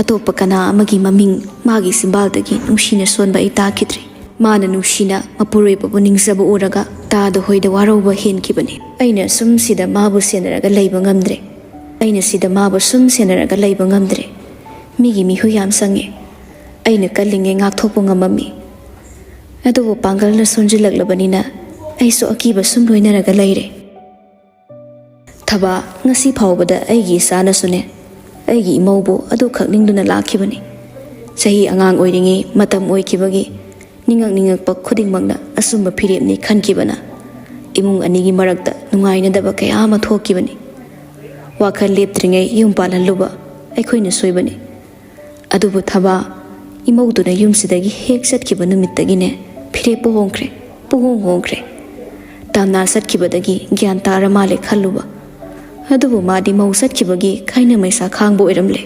ꯑꯇꯣꯞꯄ ꯀꯅꯥ ꯑꯃꯒꯤ ꯃꯃꯤꯡ ꯃꯥꯒꯤ ꯆꯤꯝꯕꯥꯜꯗꯒꯤ ꯅꯨꯡꯁꯤꯅ ꯁꯣꯟꯕ ꯑꯩ ꯇꯥꯈꯤꯗ꯭ꯔꯤ꯫ ꯃꯥꯅ ꯅꯨꯡꯁꯤꯅ ꯃꯄꯨꯔꯣꯏꯕꯕꯨ ꯅꯤꯡꯖꯕ ꯎꯔꯒ ꯇꯥꯗ ꯍꯣꯏꯗ ꯋꯥꯔꯧꯕ ꯍꯦꯟꯈꯤꯕꯅꯤ꯫ ꯑꯩꯅ ꯁꯨꯝ ꯁꯤꯗ ꯃꯥꯕꯨ ꯁꯦꯟꯅꯔꯒ ꯂꯩꯕ ꯉꯝꯗ꯭ꯔꯦ꯫ ꯑꯩꯅ ꯁꯤꯗ ꯃꯥꯕꯨ ꯁꯨꯝ ꯁꯦꯟꯅꯔꯒ ꯂꯩꯕ ꯉꯝꯗ꯭ꯔꯦ꯫ ꯃꯤꯒꯤ ꯃꯤꯍꯨ ꯌꯥꯝ ꯆꯪꯉꯦ꯫ ꯑꯩꯅ ꯀꯜꯂꯤꯉꯩ ꯉꯥꯛꯊꯣꯛꯄ ꯉꯝꯃꯝꯃꯤ꯫ ꯑꯗꯨꯕꯨ ꯄꯥꯡꯒꯜꯅ ꯁꯣꯟꯖꯤꯜꯂꯛꯂꯕꯅꯤꯅ ꯑꯩꯁꯨ ꯑꯀꯤꯕ ꯁꯨꯝ ꯂꯣꯏꯅꯔꯒ ꯂꯩꯔꯦ꯫ ꯊꯕꯥ, ꯉꯁꯤ ꯐꯥꯎꯕꯗ ꯑꯩꯒꯤ ꯏꯆꯥꯅꯁꯨꯅꯦ, ꯑꯩꯒꯤ ꯏꯃꯧꯕꯨ ꯑꯗꯨꯈꯛ ꯅꯤꯡꯗꯨꯅ ꯂꯥꯛꯈꯤꯕꯅꯤ꯫ ꯆꯍꯤ ꯑꯉꯥꯡ ꯑꯣꯏꯔꯤꯉꯩ ꯃꯇꯝ ꯑꯣꯏꯈꯤꯕꯒꯤ ꯅꯤꯡꯉꯛ ꯅꯤꯡꯉꯛꯄ ꯈꯨꯗꯤꯡꯃꯛꯅ ꯑꯆꯨꯝꯕ ꯐꯤꯔꯦꯞꯅꯤ ꯈꯟꯈꯤꯕꯅ ꯏꯃꯨꯡ ꯑꯅꯤꯒꯤ ꯃꯔꯛꯇ ꯅꯨꯡꯉꯥꯏꯅꯗꯕ ꯀꯌꯥ ꯑꯃ ꯊꯣꯛꯈꯤꯕꯅꯤ꯫ ꯋꯥꯈꯜ ꯂꯦꯞꯇ꯭ꯔꯤꯉꯩ ꯌꯨꯝ ꯄꯥꯜꯍꯜꯂꯨꯕ ꯑꯩꯈꯣꯏꯅ ꯁꯣꯏꯕꯅꯤ꯫ ꯑꯗꯨꯕꯨ ꯊꯕꯥ, ꯏꯃꯧꯗꯨꯅ ꯌꯨꯝꯁꯤꯗꯒꯤ ꯍꯦꯛ ꯆꯠꯈꯤꯕ ꯅꯨꯃꯤꯠꯇꯒꯤꯅꯦ, ꯐꯤꯔꯦꯞꯄꯨ ꯍꯣꯡꯈ꯭ꯔꯦ, ꯄꯨꯍꯣꯡ ꯍꯣꯡꯈ꯭ꯔꯦ꯫ ꯇꯝꯅꯥ ꯆꯠꯈꯤꯕꯗꯒꯤ ꯒ꯭ꯌꯥꯟ ꯇꯥꯔ ꯃꯥꯜꯂꯦ ꯈꯜꯂꯨꯕ꯫ ꯑꯗꯨꯕꯨ ꯃꯥꯗꯤ ꯃꯧ ꯆꯠꯈꯤꯕꯒꯤ ꯈꯥꯏꯅ ꯃꯩꯁꯥ ꯈꯥꯡꯕ ꯑꯣꯏꯔꯝꯂꯦ꯫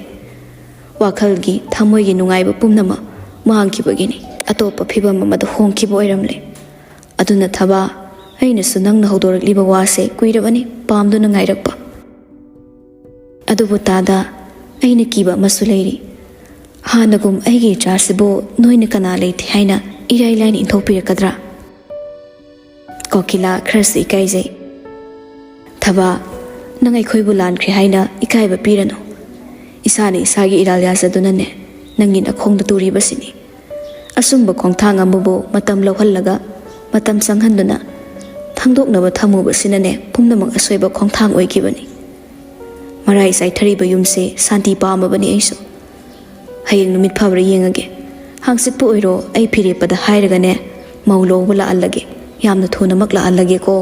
ꯋꯥꯈꯜꯒꯤ, ꯊꯃꯣꯏꯒꯤ ꯅꯨꯡꯉꯥꯏꯕ ꯄꯨꯝꯅꯃꯛ ꯃꯥꯡꯈꯤꯕꯒꯤꯅꯤ꯫ ꯑꯇꯣꯞꯄ ꯐꯤꯕꯝ ꯑꯃꯗ ꯍꯣꯡꯈꯤꯕ ꯑꯣꯏꯔꯝꯂꯦ꯫ ꯑꯗꯨꯅ ꯊꯕꯥ, ꯑꯩꯅꯁꯨ ꯅꯪꯅ ꯍꯧꯗꯣꯔꯛꯂꯤꯕ ꯋꯥꯁꯦ ꯀꯨꯏꯔꯕꯅꯤ ꯄꯥꯝꯗꯨꯅ ꯉꯥꯏꯔꯛꯄ꯫ ꯑꯗꯨꯕꯨ ꯇꯥꯗ, ꯑꯩꯅ ꯀꯤꯕ ꯑꯃꯁꯨ ꯂꯩꯔꯤ꯫ ꯍꯥꯟꯅꯒꯨꯝ ꯑꯩꯒꯤ ꯏꯆꯥꯁꯤꯕꯨ ꯅꯣꯏꯅ ꯀꯅꯥ ꯂꯩꯇꯦ ꯍꯥꯏꯅ ꯏꯔꯥꯏ ꯂꯥꯏꯅ ꯏꯟꯊꯣꯛꯄꯤꯔꯛꯀꯗ꯭ꯔꯥ? ꯀꯣꯀꯤꯂꯥ, ꯈꯔꯁꯨ ꯏꯀꯥꯏꯖꯩ꯫ ꯊꯕꯥ, ꯅꯪ ꯑꯩꯈꯣꯏꯕꯨ ꯂꯥꯟꯈ꯭ꯔꯦ ꯍꯥꯏꯅ ꯏꯀꯥꯏꯕ ꯄꯤꯔꯅꯨ꯫ ꯏꯁꯥꯅ ꯏꯁꯥꯒꯤ ꯏꯔꯥꯜ ꯌꯥꯖꯗꯨꯅꯅꯦ, ꯅꯪꯒꯤ ꯅꯈꯣꯡꯗ ꯇꯨꯔꯤꯕꯁꯤꯅꯤ꯫ ꯑꯆꯨꯝꯕ ꯈꯣꯡꯊꯥꯡ ꯑꯃꯕꯨ ꯃꯇꯝ ꯂꯧꯍꯜꯂꯒ, ꯃꯇꯝ ꯆꯪꯍꯟꯗꯨꯅ ꯊꯥꯡꯗꯣꯛꯅꯕ ꯊꯝꯃꯨꯕꯁꯤꯅꯅꯦ, ꯄꯨꯝꯅꯃꯛ ꯑꯁꯣꯏꯕ ꯈꯣꯡꯊꯥꯡ ꯑꯣꯏꯈꯤꯕꯅꯤ꯫ ꯃꯔꯥꯏ ꯆꯥꯏꯊꯔꯤꯕ ꯌꯨꯝꯁꯦ ꯁꯥꯟꯇꯤ ꯄꯥꯝꯃꯕꯅꯤ ꯑꯩꯁꯨ꯫ ꯍꯌꯦꯡ ꯅꯨꯃꯤꯠ ꯐꯕ꯭ꯔꯥ ꯌꯦꯡꯉꯒꯦ꯫ ꯍꯥꯡꯆꯤꯠꯄꯨ ꯑꯣꯏꯔꯣ, ꯑꯩ ꯐꯤꯔꯦꯞꯄꯗ ꯍꯥꯏꯔꯒꯅꯦ, ꯃꯧ ꯂꯧꯕ ꯂꯥꯛꯍꯜꯂꯒꯦ꯫ ꯌꯥꯝꯅ ꯊꯨꯅꯃꯛ ꯂꯥꯛꯍꯜꯂꯒꯦꯀꯣ꯫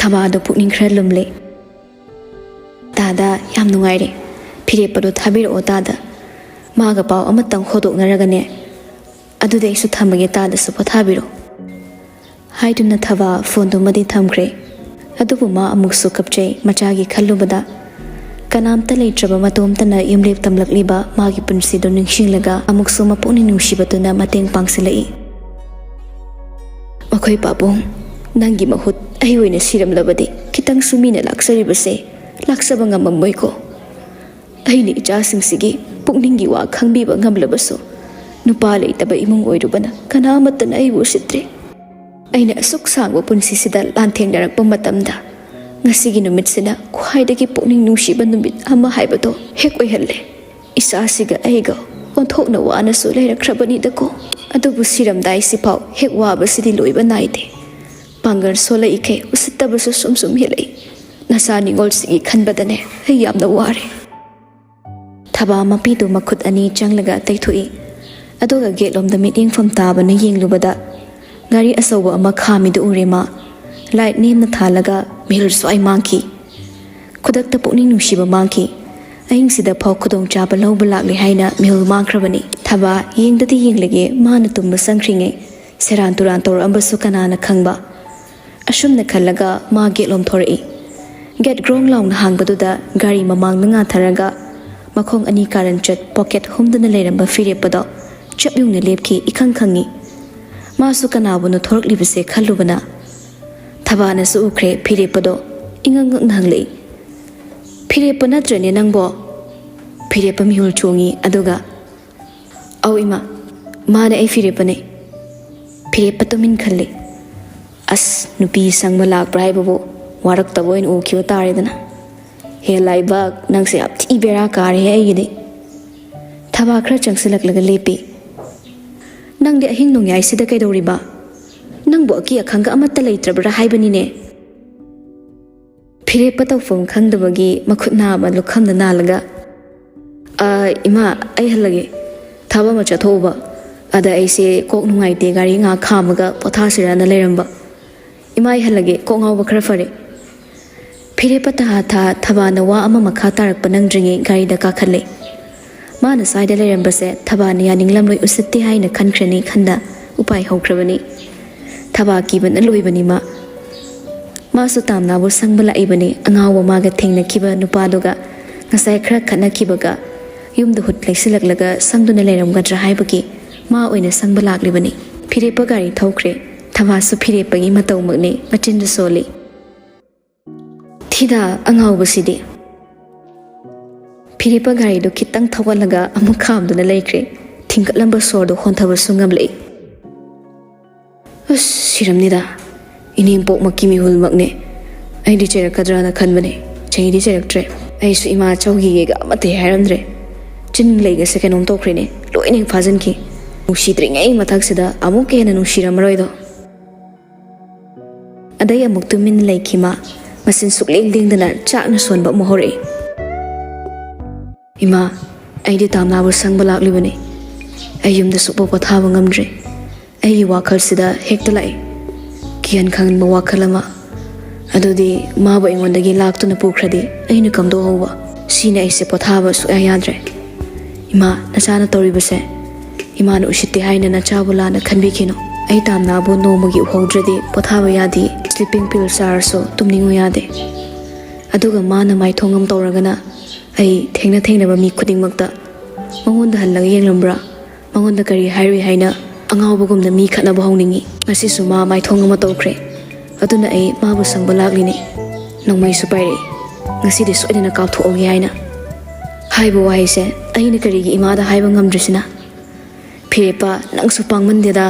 ꯊꯕꯥꯗꯣ ꯄꯨꯛꯅꯤꯡ ꯈꯔ ꯂꯨꯝꯂꯦ꯫ ꯇꯥꯗ, ꯌꯥꯝ ꯅꯨꯡꯉꯥꯏꯔꯦ꯫ ꯐꯤꯔꯦꯞꯄꯗꯣ ꯊꯥꯕꯤꯔꯛꯑꯣ ꯇꯥꯗ꯫ ꯃꯥꯒ ꯄꯥꯎ ꯑꯃꯇꯪ ꯍꯣꯗꯣꯛꯅꯔꯒꯅꯦ꯫ ꯑꯗꯨꯗꯤ ꯑꯩꯁꯨ ꯊꯝꯃꯒꯦ, ꯇꯥꯗꯁꯨ ꯄꯣꯊꯥꯕꯤꯔꯣ꯫ ꯍꯥꯏꯗꯨꯅ ꯊꯕꯥ ꯐꯣꯟꯗꯨꯃꯗꯤ ꯊꯝꯈ꯭ꯔꯦ꯫ ꯑꯗꯨꯕꯨ ꯃꯥ ꯑꯃꯨꯛꯁꯨ ꯀꯞꯆꯩ, ꯃꯆꯥꯒꯤ ꯈꯜꯂꯨꯕꯗ꯫ ꯀꯅꯥꯝꯇ ꯂꯩꯇ꯭ꯔꯕ ꯃꯇꯣꯝꯇꯅ ꯌꯨꯝꯂꯦꯞ ꯇꯝꯂꯛꯂꯤꯕ ꯃꯥꯒꯤ ꯄꯨꯟꯁꯤꯗꯨ ꯅꯤꯡꯁꯤꯡꯂꯒ ꯑꯃꯨꯛꯁꯨ ꯃꯄꯨꯛꯅꯤꯡ ꯅꯨꯡꯁꯤꯕꯗꯨꯅ ꯃꯇꯦꯡ ꯄꯥꯡꯁꯤꯜꯂꯛꯏ꯫ "ꯃꯈꯣꯏ ꯄꯥꯕꯨꯡ, ꯅꯪꯒꯤ ꯃꯍꯨꯠ ꯑꯩ ꯑꯣꯏꯅ ꯁꯤꯔꯝꯂꯕꯗꯤ ꯈꯤꯇꯪꯁꯨ ꯃꯤꯅ ꯂꯥꯛꯆꯔꯤꯕꯁꯦ ꯂꯥꯛꯆꯕ ꯉꯝꯃꯝꯃꯣꯏꯀꯣ꯫ ꯑꯩꯅ ꯏꯆꯥꯁꯤꯡꯁꯤꯒꯤ ꯄꯨꯛꯅꯤꯡꯒꯤ ꯋꯥ ꯈꯪꯕꯤꯕ ꯉꯝꯂꯕꯁꯨ, ꯅꯨꯄꯥ ꯂꯩꯇꯕ ꯏꯃꯨꯡ ꯑꯣꯏꯔꯨꯕꯅ ꯀꯅꯥ ꯑꯃꯠꯇꯅ ꯑꯩꯕꯨ ꯎꯁꯤꯠꯇ꯭ꯔꯦ꯫ ꯑꯩꯅ ꯑꯁꯨꯛ ꯁꯥꯡꯕ ꯄꯨꯟꯁꯤꯁꯤꯗ ꯂꯥꯟꯊꯦꯡꯅꯔꯛꯄ ꯃꯇꯝꯗ, ꯉꯁꯤꯒꯤ ꯅꯨꯃꯤꯠꯁꯤꯅ ꯈ꯭ꯋꯥꯏꯗꯒꯤ ꯄꯨꯛꯅꯤꯡ ꯅꯨꯡꯁꯤꯕ ꯅꯨꯃꯤꯠ ꯑꯃ ꯍꯥꯏꯕꯗꯣ ꯍꯦꯛ ꯑꯣꯏꯍꯜꯂꯦ꯫ ꯏꯆꯥꯁꯤꯒ ꯑꯩꯒ ꯊꯣꯛꯅ ꯋꯥꯅꯁꯨ ꯂꯩꯔꯛꯈ꯭ꯔꯕꯅꯤꯗꯀꯣ꯫ ꯑꯗꯨꯕꯨ ꯁꯤꯔꯝꯗꯥꯏꯁꯤꯐꯥꯎ ꯍꯦꯛ ꯋꯥꯕꯁꯤꯗꯤ ꯂꯣꯏꯕ ꯅꯥꯏꯗꯦ꯫ ꯄꯥꯡꯒꯜ ꯁꯣꯜꯂꯛꯏꯈꯩ ꯎꯁꯤꯠꯇꯕꯁꯨ ꯁꯨꯝ ꯁꯨꯝ ꯍꯦꯜꯂꯛꯏ꯫ ꯅꯆꯥ ꯅꯤꯉꯣꯜꯁꯤꯒꯤ ꯈꯟꯕꯗꯅꯦ ꯑꯩ ꯌꯥꯝꯅ ꯋꯥꯔꯦ꯫ ꯊꯕꯥ ꯃꯄꯤꯗꯨ ꯃꯈꯨꯠ ꯑꯅꯤ ꯆꯪꯂꯒ ꯇꯩꯊꯣꯛꯏ꯫ ꯑꯗꯨꯒ ꯒꯦꯠꯂꯣꯝꯗ ꯃꯤꯠꯌꯦꯡꯐꯝ ꯇꯥꯕꯅ ꯌꯦꯡꯂꯨꯕꯗ, ꯒꯥꯔꯤ ꯑꯆꯧꯕ ꯑꯃ ꯈꯥꯝꯃꯤꯗꯨ ꯎꯔꯦ ꯃꯥ꯫ ꯂꯥꯏꯠ ꯅꯦꯝꯅ ꯊꯥꯜꯂꯒ ꯃꯤꯍꯨꯜ ꯁ꯭ꯋꯥꯏ ꯃꯥꯡꯈꯤ꯫ ꯈꯨꯗꯛꯇ ꯄꯨꯛꯅꯤꯡ ꯅꯨꯡꯁꯤꯕ ꯃꯥꯡꯈꯤ꯫ ꯑꯍꯤꯡꯁꯤꯗ ꯐꯥꯎ ꯈꯨꯗꯣꯡꯆꯥꯕ ꯂꯧꯕ ꯂꯥꯛꯂꯦ ꯍꯥꯏꯅ ꯃꯤꯍꯨꯜ ꯃꯥꯡꯈ꯭ꯔꯕꯅꯤ꯫ ꯊꯕꯥ ꯌꯦꯡꯗꯗꯤ ꯌꯦꯡꯂꯒꯦ, ꯃꯥꯅ ꯇꯨꯝꯕ ꯆꯪꯈ꯭ꯔꯤꯉꯩ ꯁꯦꯔꯥꯟ ꯇꯨꯔꯥꯟ ꯇꯧꯔꯛꯑꯝꯕꯁꯨ ꯀꯅꯥꯅ ꯈꯪꯕ꯫ ꯑꯁꯨꯝꯅ ꯈꯜꯂꯒ ꯃꯥ ꯒꯦꯠꯂꯣꯝ ꯊꯣꯔꯛꯏ꯫ ꯒꯦꯠ ꯒ꯭ꯔꯣꯡ ꯂꯥꯎꯅ ꯍꯥꯡꯕꯗꯨꯗ ꯒꯥꯔꯤ ꯃꯃꯥꯡꯗ ꯉꯥꯊꯔꯒ ꯃꯈꯣꯡ ꯑꯅꯤ ꯀꯥꯔꯟ ꯆꯠ ꯄꯣꯀꯦꯠ ꯍꯨꯝꯗꯨꯅ ꯂꯩꯔꯝꯕ ꯐꯤꯔꯦꯞꯄꯗꯣ ꯆꯞ ꯌꯨꯡꯅ ꯂꯦꯞꯈꯤ, ꯏꯈꯪ ꯈꯪꯉꯤ꯫ ꯃꯥꯁꯨ ꯀꯅꯥꯕꯨꯅꯣ ꯊꯣꯔꯛꯂꯤꯕꯁꯦ ꯈꯜꯂꯨꯕꯅ꯫ ꯊꯕꯥꯅꯁꯨ ꯎꯈ꯭ꯔꯦ ꯐꯤꯔꯦꯞꯄꯗꯣ꯫ ꯏꯉꯛ ꯉꯛꯅ ꯍꯪꯂꯛꯏ, "ꯐꯤꯔꯦꯞꯄ ꯅꯠꯇ꯭ꯔꯅꯦ ꯅꯪꯕꯣ?" ꯐꯤꯔꯦꯞꯄ ꯃꯤꯍꯨꯜ ꯆꯣꯡꯉꯤ, ꯑꯗꯨꯒ, "ꯑꯧ ꯏꯃꯥ, ꯃꯥꯅꯦ, ꯑꯩ ꯐꯤꯔꯦꯞꯄꯅꯦ꯫" ꯐꯤꯔꯦꯞꯄ ꯇꯨꯃꯤꯟ ꯈꯜꯂꯤ꯫ "ꯑꯁ, ꯅꯨꯄꯤ ꯁꯪꯕ ꯂꯥꯛꯄ꯭ꯔꯥ ꯍꯥꯏꯕꯕꯨ ꯋꯥꯔꯛꯇꯕ ꯑꯣꯏꯅ ꯎꯈꯤꯕ ꯇꯥꯔꯦꯗꯅ꯫ ꯍꯦ ꯂꯥꯏꯕꯛ, ꯅꯪꯁꯦ ꯌꯥꯝ ꯊꯤ ꯕꯦꯔꯥ ꯀꯥꯔꯦꯍꯦ ꯑꯩꯒꯤꯗꯤ꯫" ꯊꯕꯥ ꯈꯔ ꯆꯪꯁꯤꯜꯂꯛꯂꯒ ꯂꯦꯞꯄꯤ꯫ "ꯅꯪꯗꯤ ꯑꯍꯤꯡ ꯅꯣꯡꯌꯥꯏꯁꯤꯗ ꯀꯩꯗꯧꯔꯤꯕ? ꯅꯪꯕꯨ ꯑꯀꯤ ꯑꯈꯪꯒ ꯑꯃꯠꯇ ꯂꯩꯇ꯭ꯔꯕ꯭ꯔꯥ ꯍꯥꯏꯕꯅꯤꯅꯦ?" ꯐꯤꯔꯦꯞꯄ ꯇꯧꯐꯝ ꯈꯪꯗꯕꯒꯤ ꯃꯈꯨꯠ ꯅꯥ ꯑꯃ ꯂꯨꯈꯝꯗ ꯅꯥꯜꯂꯒ, "ꯑ, ꯏꯃꯥ, ꯑꯩ ꯍꯜꯂꯒꯦ꯫ ꯊꯕꯛ ꯑꯃ ꯆꯠꯊꯣꯛꯎꯕ꯫ ꯑꯗ ꯑꯩꯁꯦ ꯀꯣꯛ ꯅꯨꯡꯉꯥꯏꯇꯦ, ꯒꯥꯔꯤ ꯉꯥꯏꯍꯥꯛ ꯈꯥꯝꯃꯒ ꯄꯣꯊꯥꯁꯤꯔꯥꯅ ꯂꯩꯔꯝꯕ꯫ ꯏꯃꯥ, ꯑꯩ ꯍꯜꯂꯒꯦ, ꯀꯣꯛ ꯉꯥꯎꯕ ꯈꯔ ꯐꯔꯦ꯫" ꯐꯤꯔꯦꯞꯄ ꯊꯥ ꯊꯥ ꯊꯕꯥꯅ ꯋꯥ ꯑꯃ ꯃꯈꯥ ꯇꯥꯔꯛꯄ ꯅꯪꯗ꯭ꯔꯤꯉꯩ ꯒꯥꯔꯤꯗ ꯀꯥꯈꯠꯂꯦ꯫ ꯃꯥꯅ ꯁ꯭ꯋꯥꯏꯗ ꯂꯩꯔꯝꯕꯁꯦ ꯊꯕꯥꯅ ꯌꯥꯅꯤꯡꯂꯝꯂꯣꯏ, ꯎꯁꯤꯠꯇꯦ ꯍꯥꯏꯅ ꯈꯟꯈ꯭ꯔꯅꯤ ꯈꯟꯗ ꯎꯄꯥꯏ ꯍꯧꯈ꯭ꯔꯕꯅꯤ꯫ ꯊꯕꯥ ꯀꯤꯕꯅ ꯂꯣꯏꯕꯅꯤ ꯃꯥ꯫ ꯃꯥꯁꯨ ꯇꯥꯝꯅꯥꯕꯨ ꯁꯪꯕ ꯂꯥꯛꯏꯕꯅꯤ, ꯑꯉꯥꯎꯕ ꯃꯥꯒ ꯊꯦꯡꯅꯈꯤꯕ ꯅꯨꯄꯥꯗꯨꯒ ꯉꯁꯥꯏ ꯈꯔ ꯈꯠꯅꯈꯤꯕꯒ ꯌꯨꯝꯗ ꯍꯨꯠ ꯂꯩꯁꯤꯜꯂꯛꯂꯒ ꯁꯪꯗꯨꯅ ꯂꯩꯔꯝꯒꯗ꯭ꯔꯥ ꯍꯥꯏꯕꯒꯤ ꯃꯥ ꯑꯣꯏꯅ ꯁꯪꯕ ꯂꯥꯛꯂꯤꯕꯅꯤ꯫ ꯐꯤꯔꯦꯞꯄ ꯒꯥꯔꯤ ꯊꯧꯈ꯭ꯔꯦ꯫ ꯊꯕꯥꯁꯨ ꯐꯤꯔꯦꯞꯄꯒꯤ ꯃꯇꯧꯃꯛꯅꯤ, ꯃꯆꯤꯟꯗꯨ ꯁꯣꯜꯂꯤ꯫ "ꯊꯤꯗ ꯑꯉꯥꯎꯕꯁꯤꯗꯤ!" ꯐꯤꯔꯦꯞꯄ ꯒꯥꯔꯤꯗꯨ ꯈꯤꯇꯪ ꯊꯧꯒꯠꯂꯒ ꯑꯃꯨꯛ ꯈꯥꯝꯗꯨꯅ ꯂꯩꯈ꯭ꯔꯦ꯫ ꯊꯤꯡꯒꯠꯂꯝꯕ ꯁꯣꯔꯗꯨ ꯍꯣꯟꯊꯕꯁꯨ ꯉꯝꯂꯛꯏ꯫ "ꯑꯁ, ꯁꯤꯔꯝꯅꯤꯗ꯫ ꯏꯅꯦꯝꯄꯣꯛꯃꯛꯀꯤ ꯃꯤꯍꯨꯜꯃꯛꯅꯦ꯫ ꯑꯩꯗꯤ ꯆꯩꯔꯛꯀꯗ꯭ꯔꯥꯅ ꯈꯟꯕꯅꯦ꯫ ꯆꯩꯗꯤ ꯆꯩꯔꯛꯇ꯭ꯔꯦ꯫ ꯑꯩꯁꯨ ꯏꯃꯥ ꯆꯧꯒꯤꯒꯦꯒ ꯑꯃꯠꯇ ꯍꯦꯛ ꯍꯥꯏꯔꯝꯗ꯭ꯔꯦ꯫ ꯆꯤꯟ ꯂꯩꯒꯁꯦ ꯀꯩꯅꯣꯝ ꯇꯧꯈ꯭ꯔꯦꯅꯦ, ꯂꯣꯏꯅ ꯍꯦꯛ ꯐꯥꯖꯤꯟꯈꯤ꯫ ꯅꯨꯡꯁꯤꯗ꯭ꯔꯤꯉꯩ ꯃꯊꯛꯁꯤꯗ ꯑꯃꯨꯛꯀ ꯍꯦꯟꯅ ꯅꯨꯡꯁꯤꯔꯝꯃꯔꯣꯏꯗꯣ꯫ ꯑꯗꯩ ꯑꯃꯨꯛ ꯇꯨꯃꯤꯟꯅ ꯂꯩꯈꯤ ꯃꯥ, ꯃꯆꯤꯟ ꯁꯨꯛꯂꯦꯡ ꯂꯦꯡꯗꯅ ꯆꯥꯛꯅ ꯁꯣꯟꯕ ꯑꯃꯨꯛ ꯍꯧꯔꯛꯏ꯫ "ꯏꯃꯥ, ꯑꯩꯗꯤ ꯇꯥꯝꯅꯥꯕꯨ ꯁꯪꯕ ꯂꯥꯛꯂꯤꯕꯅꯤ꯫ ꯑꯩ ꯌꯨꯝꯗ ꯁꯨꯛꯄꯣ ꯄꯣꯊꯥꯕ ꯉꯝꯗ꯭ꯔꯦ꯫ ꯑꯩꯒꯤ ꯋꯥꯈꯜꯁꯤꯗ ꯍꯦꯛꯇ ꯂꯥꯛꯏ ꯀꯤꯍꯟ ꯈꯪꯍꯟꯕ ꯋꯥꯈꯜ ꯑꯃ꯫ ꯑꯗꯨꯗꯤ ꯃꯥꯕꯨ ꯑꯩꯉꯣꯟꯗꯒꯤ ꯂꯥꯛꯇꯨꯅ ꯄꯨꯈ꯭ꯔꯗꯤ ꯑꯩꯅ ꯀꯝꯗꯧꯍꯧꯕ? ꯁꯤꯅ ꯑꯩꯁꯦ ꯄꯣꯊꯥꯕ ꯁꯨꯛꯌꯥ ꯌꯥꯗ꯭ꯔꯦ꯫ ꯏꯃꯥ, ꯅꯆꯥꯅ ꯇꯧꯔꯤꯕꯁꯦ ꯏꯃꯥꯅ ꯎꯁꯤꯠꯇꯦ ꯍꯥꯏꯅ ꯅꯆꯥꯕꯨ ꯂꯥꯟꯅ ꯈꯟꯕꯤꯈꯤꯅꯨ꯫ ꯑꯩ ꯇꯥꯝꯅꯥꯕꯨ ꯅꯣꯡꯃꯒꯤ ꯎꯍꯧꯗ꯭ꯔꯗꯤ ꯄꯣꯊꯥꯕ ꯌꯥꯗꯦ꯫ ꯁ꯭ꯂꯤꯄꯤꯡ ꯄꯤꯜ ꯆꯥꯔꯁꯨ ꯇꯨꯝꯅꯤꯡꯉꯨ ꯌꯥꯗꯦ꯫ ꯑꯗꯨꯒ ꯃꯥꯅ ꯃꯥꯏꯊꯣꯡ ꯑꯃ ꯇꯧꯔꯒꯅ ꯑꯩ ꯊꯦꯡꯅ ꯊꯦꯡꯅꯕ ꯃꯤ ꯈꯨꯗꯤꯡꯃꯛꯇ ꯃꯉꯣꯟꯗ ꯍꯜꯂꯒ ꯌꯦꯡꯂꯝꯕ꯭ꯔꯥ? ꯃꯉꯣꯟꯗ ꯀꯔꯤ ꯍꯥꯏꯔꯨꯏ ꯍꯥꯏꯅ ꯑꯉꯥꯎꯕꯒꯨꯝꯅ ꯃꯤ ꯈꯠꯅꯕ ꯍꯧꯅꯤꯡꯉꯤ꯫ ꯉꯁꯤꯁꯨ ꯃꯥ ꯃꯥꯏꯊꯣꯡ ꯑꯃ ꯇꯧꯈ꯭ꯔꯦ꯫ ꯑꯗꯨꯅ ꯑꯩ ꯃꯥꯕꯨ ꯁꯪꯕ ꯂꯥꯛꯂꯤꯅꯤ꯫ ꯅꯣꯡꯃꯩꯁꯨ ꯄꯥꯏꯔꯛꯏ꯫ ꯉꯁꯤꯗꯤ ꯁꯣꯏꯗꯅ ꯀꯥꯞꯊꯣꯛꯍꯧꯒꯦ ꯍꯥꯏꯅ ꯍꯥꯏꯕ ꯋꯥꯍꯩꯁꯦ ꯑꯩꯅ ꯀꯔꯤꯒꯤ ꯏꯃꯥꯗ ꯍꯥꯏꯕ ꯉꯝꯗ꯭ꯔꯤꯁꯤꯅ? ꯐꯤꯔꯦꯞꯄ, ꯅꯪꯁꯨ ꯄꯥꯡꯃꯟꯗꯦꯗ꯫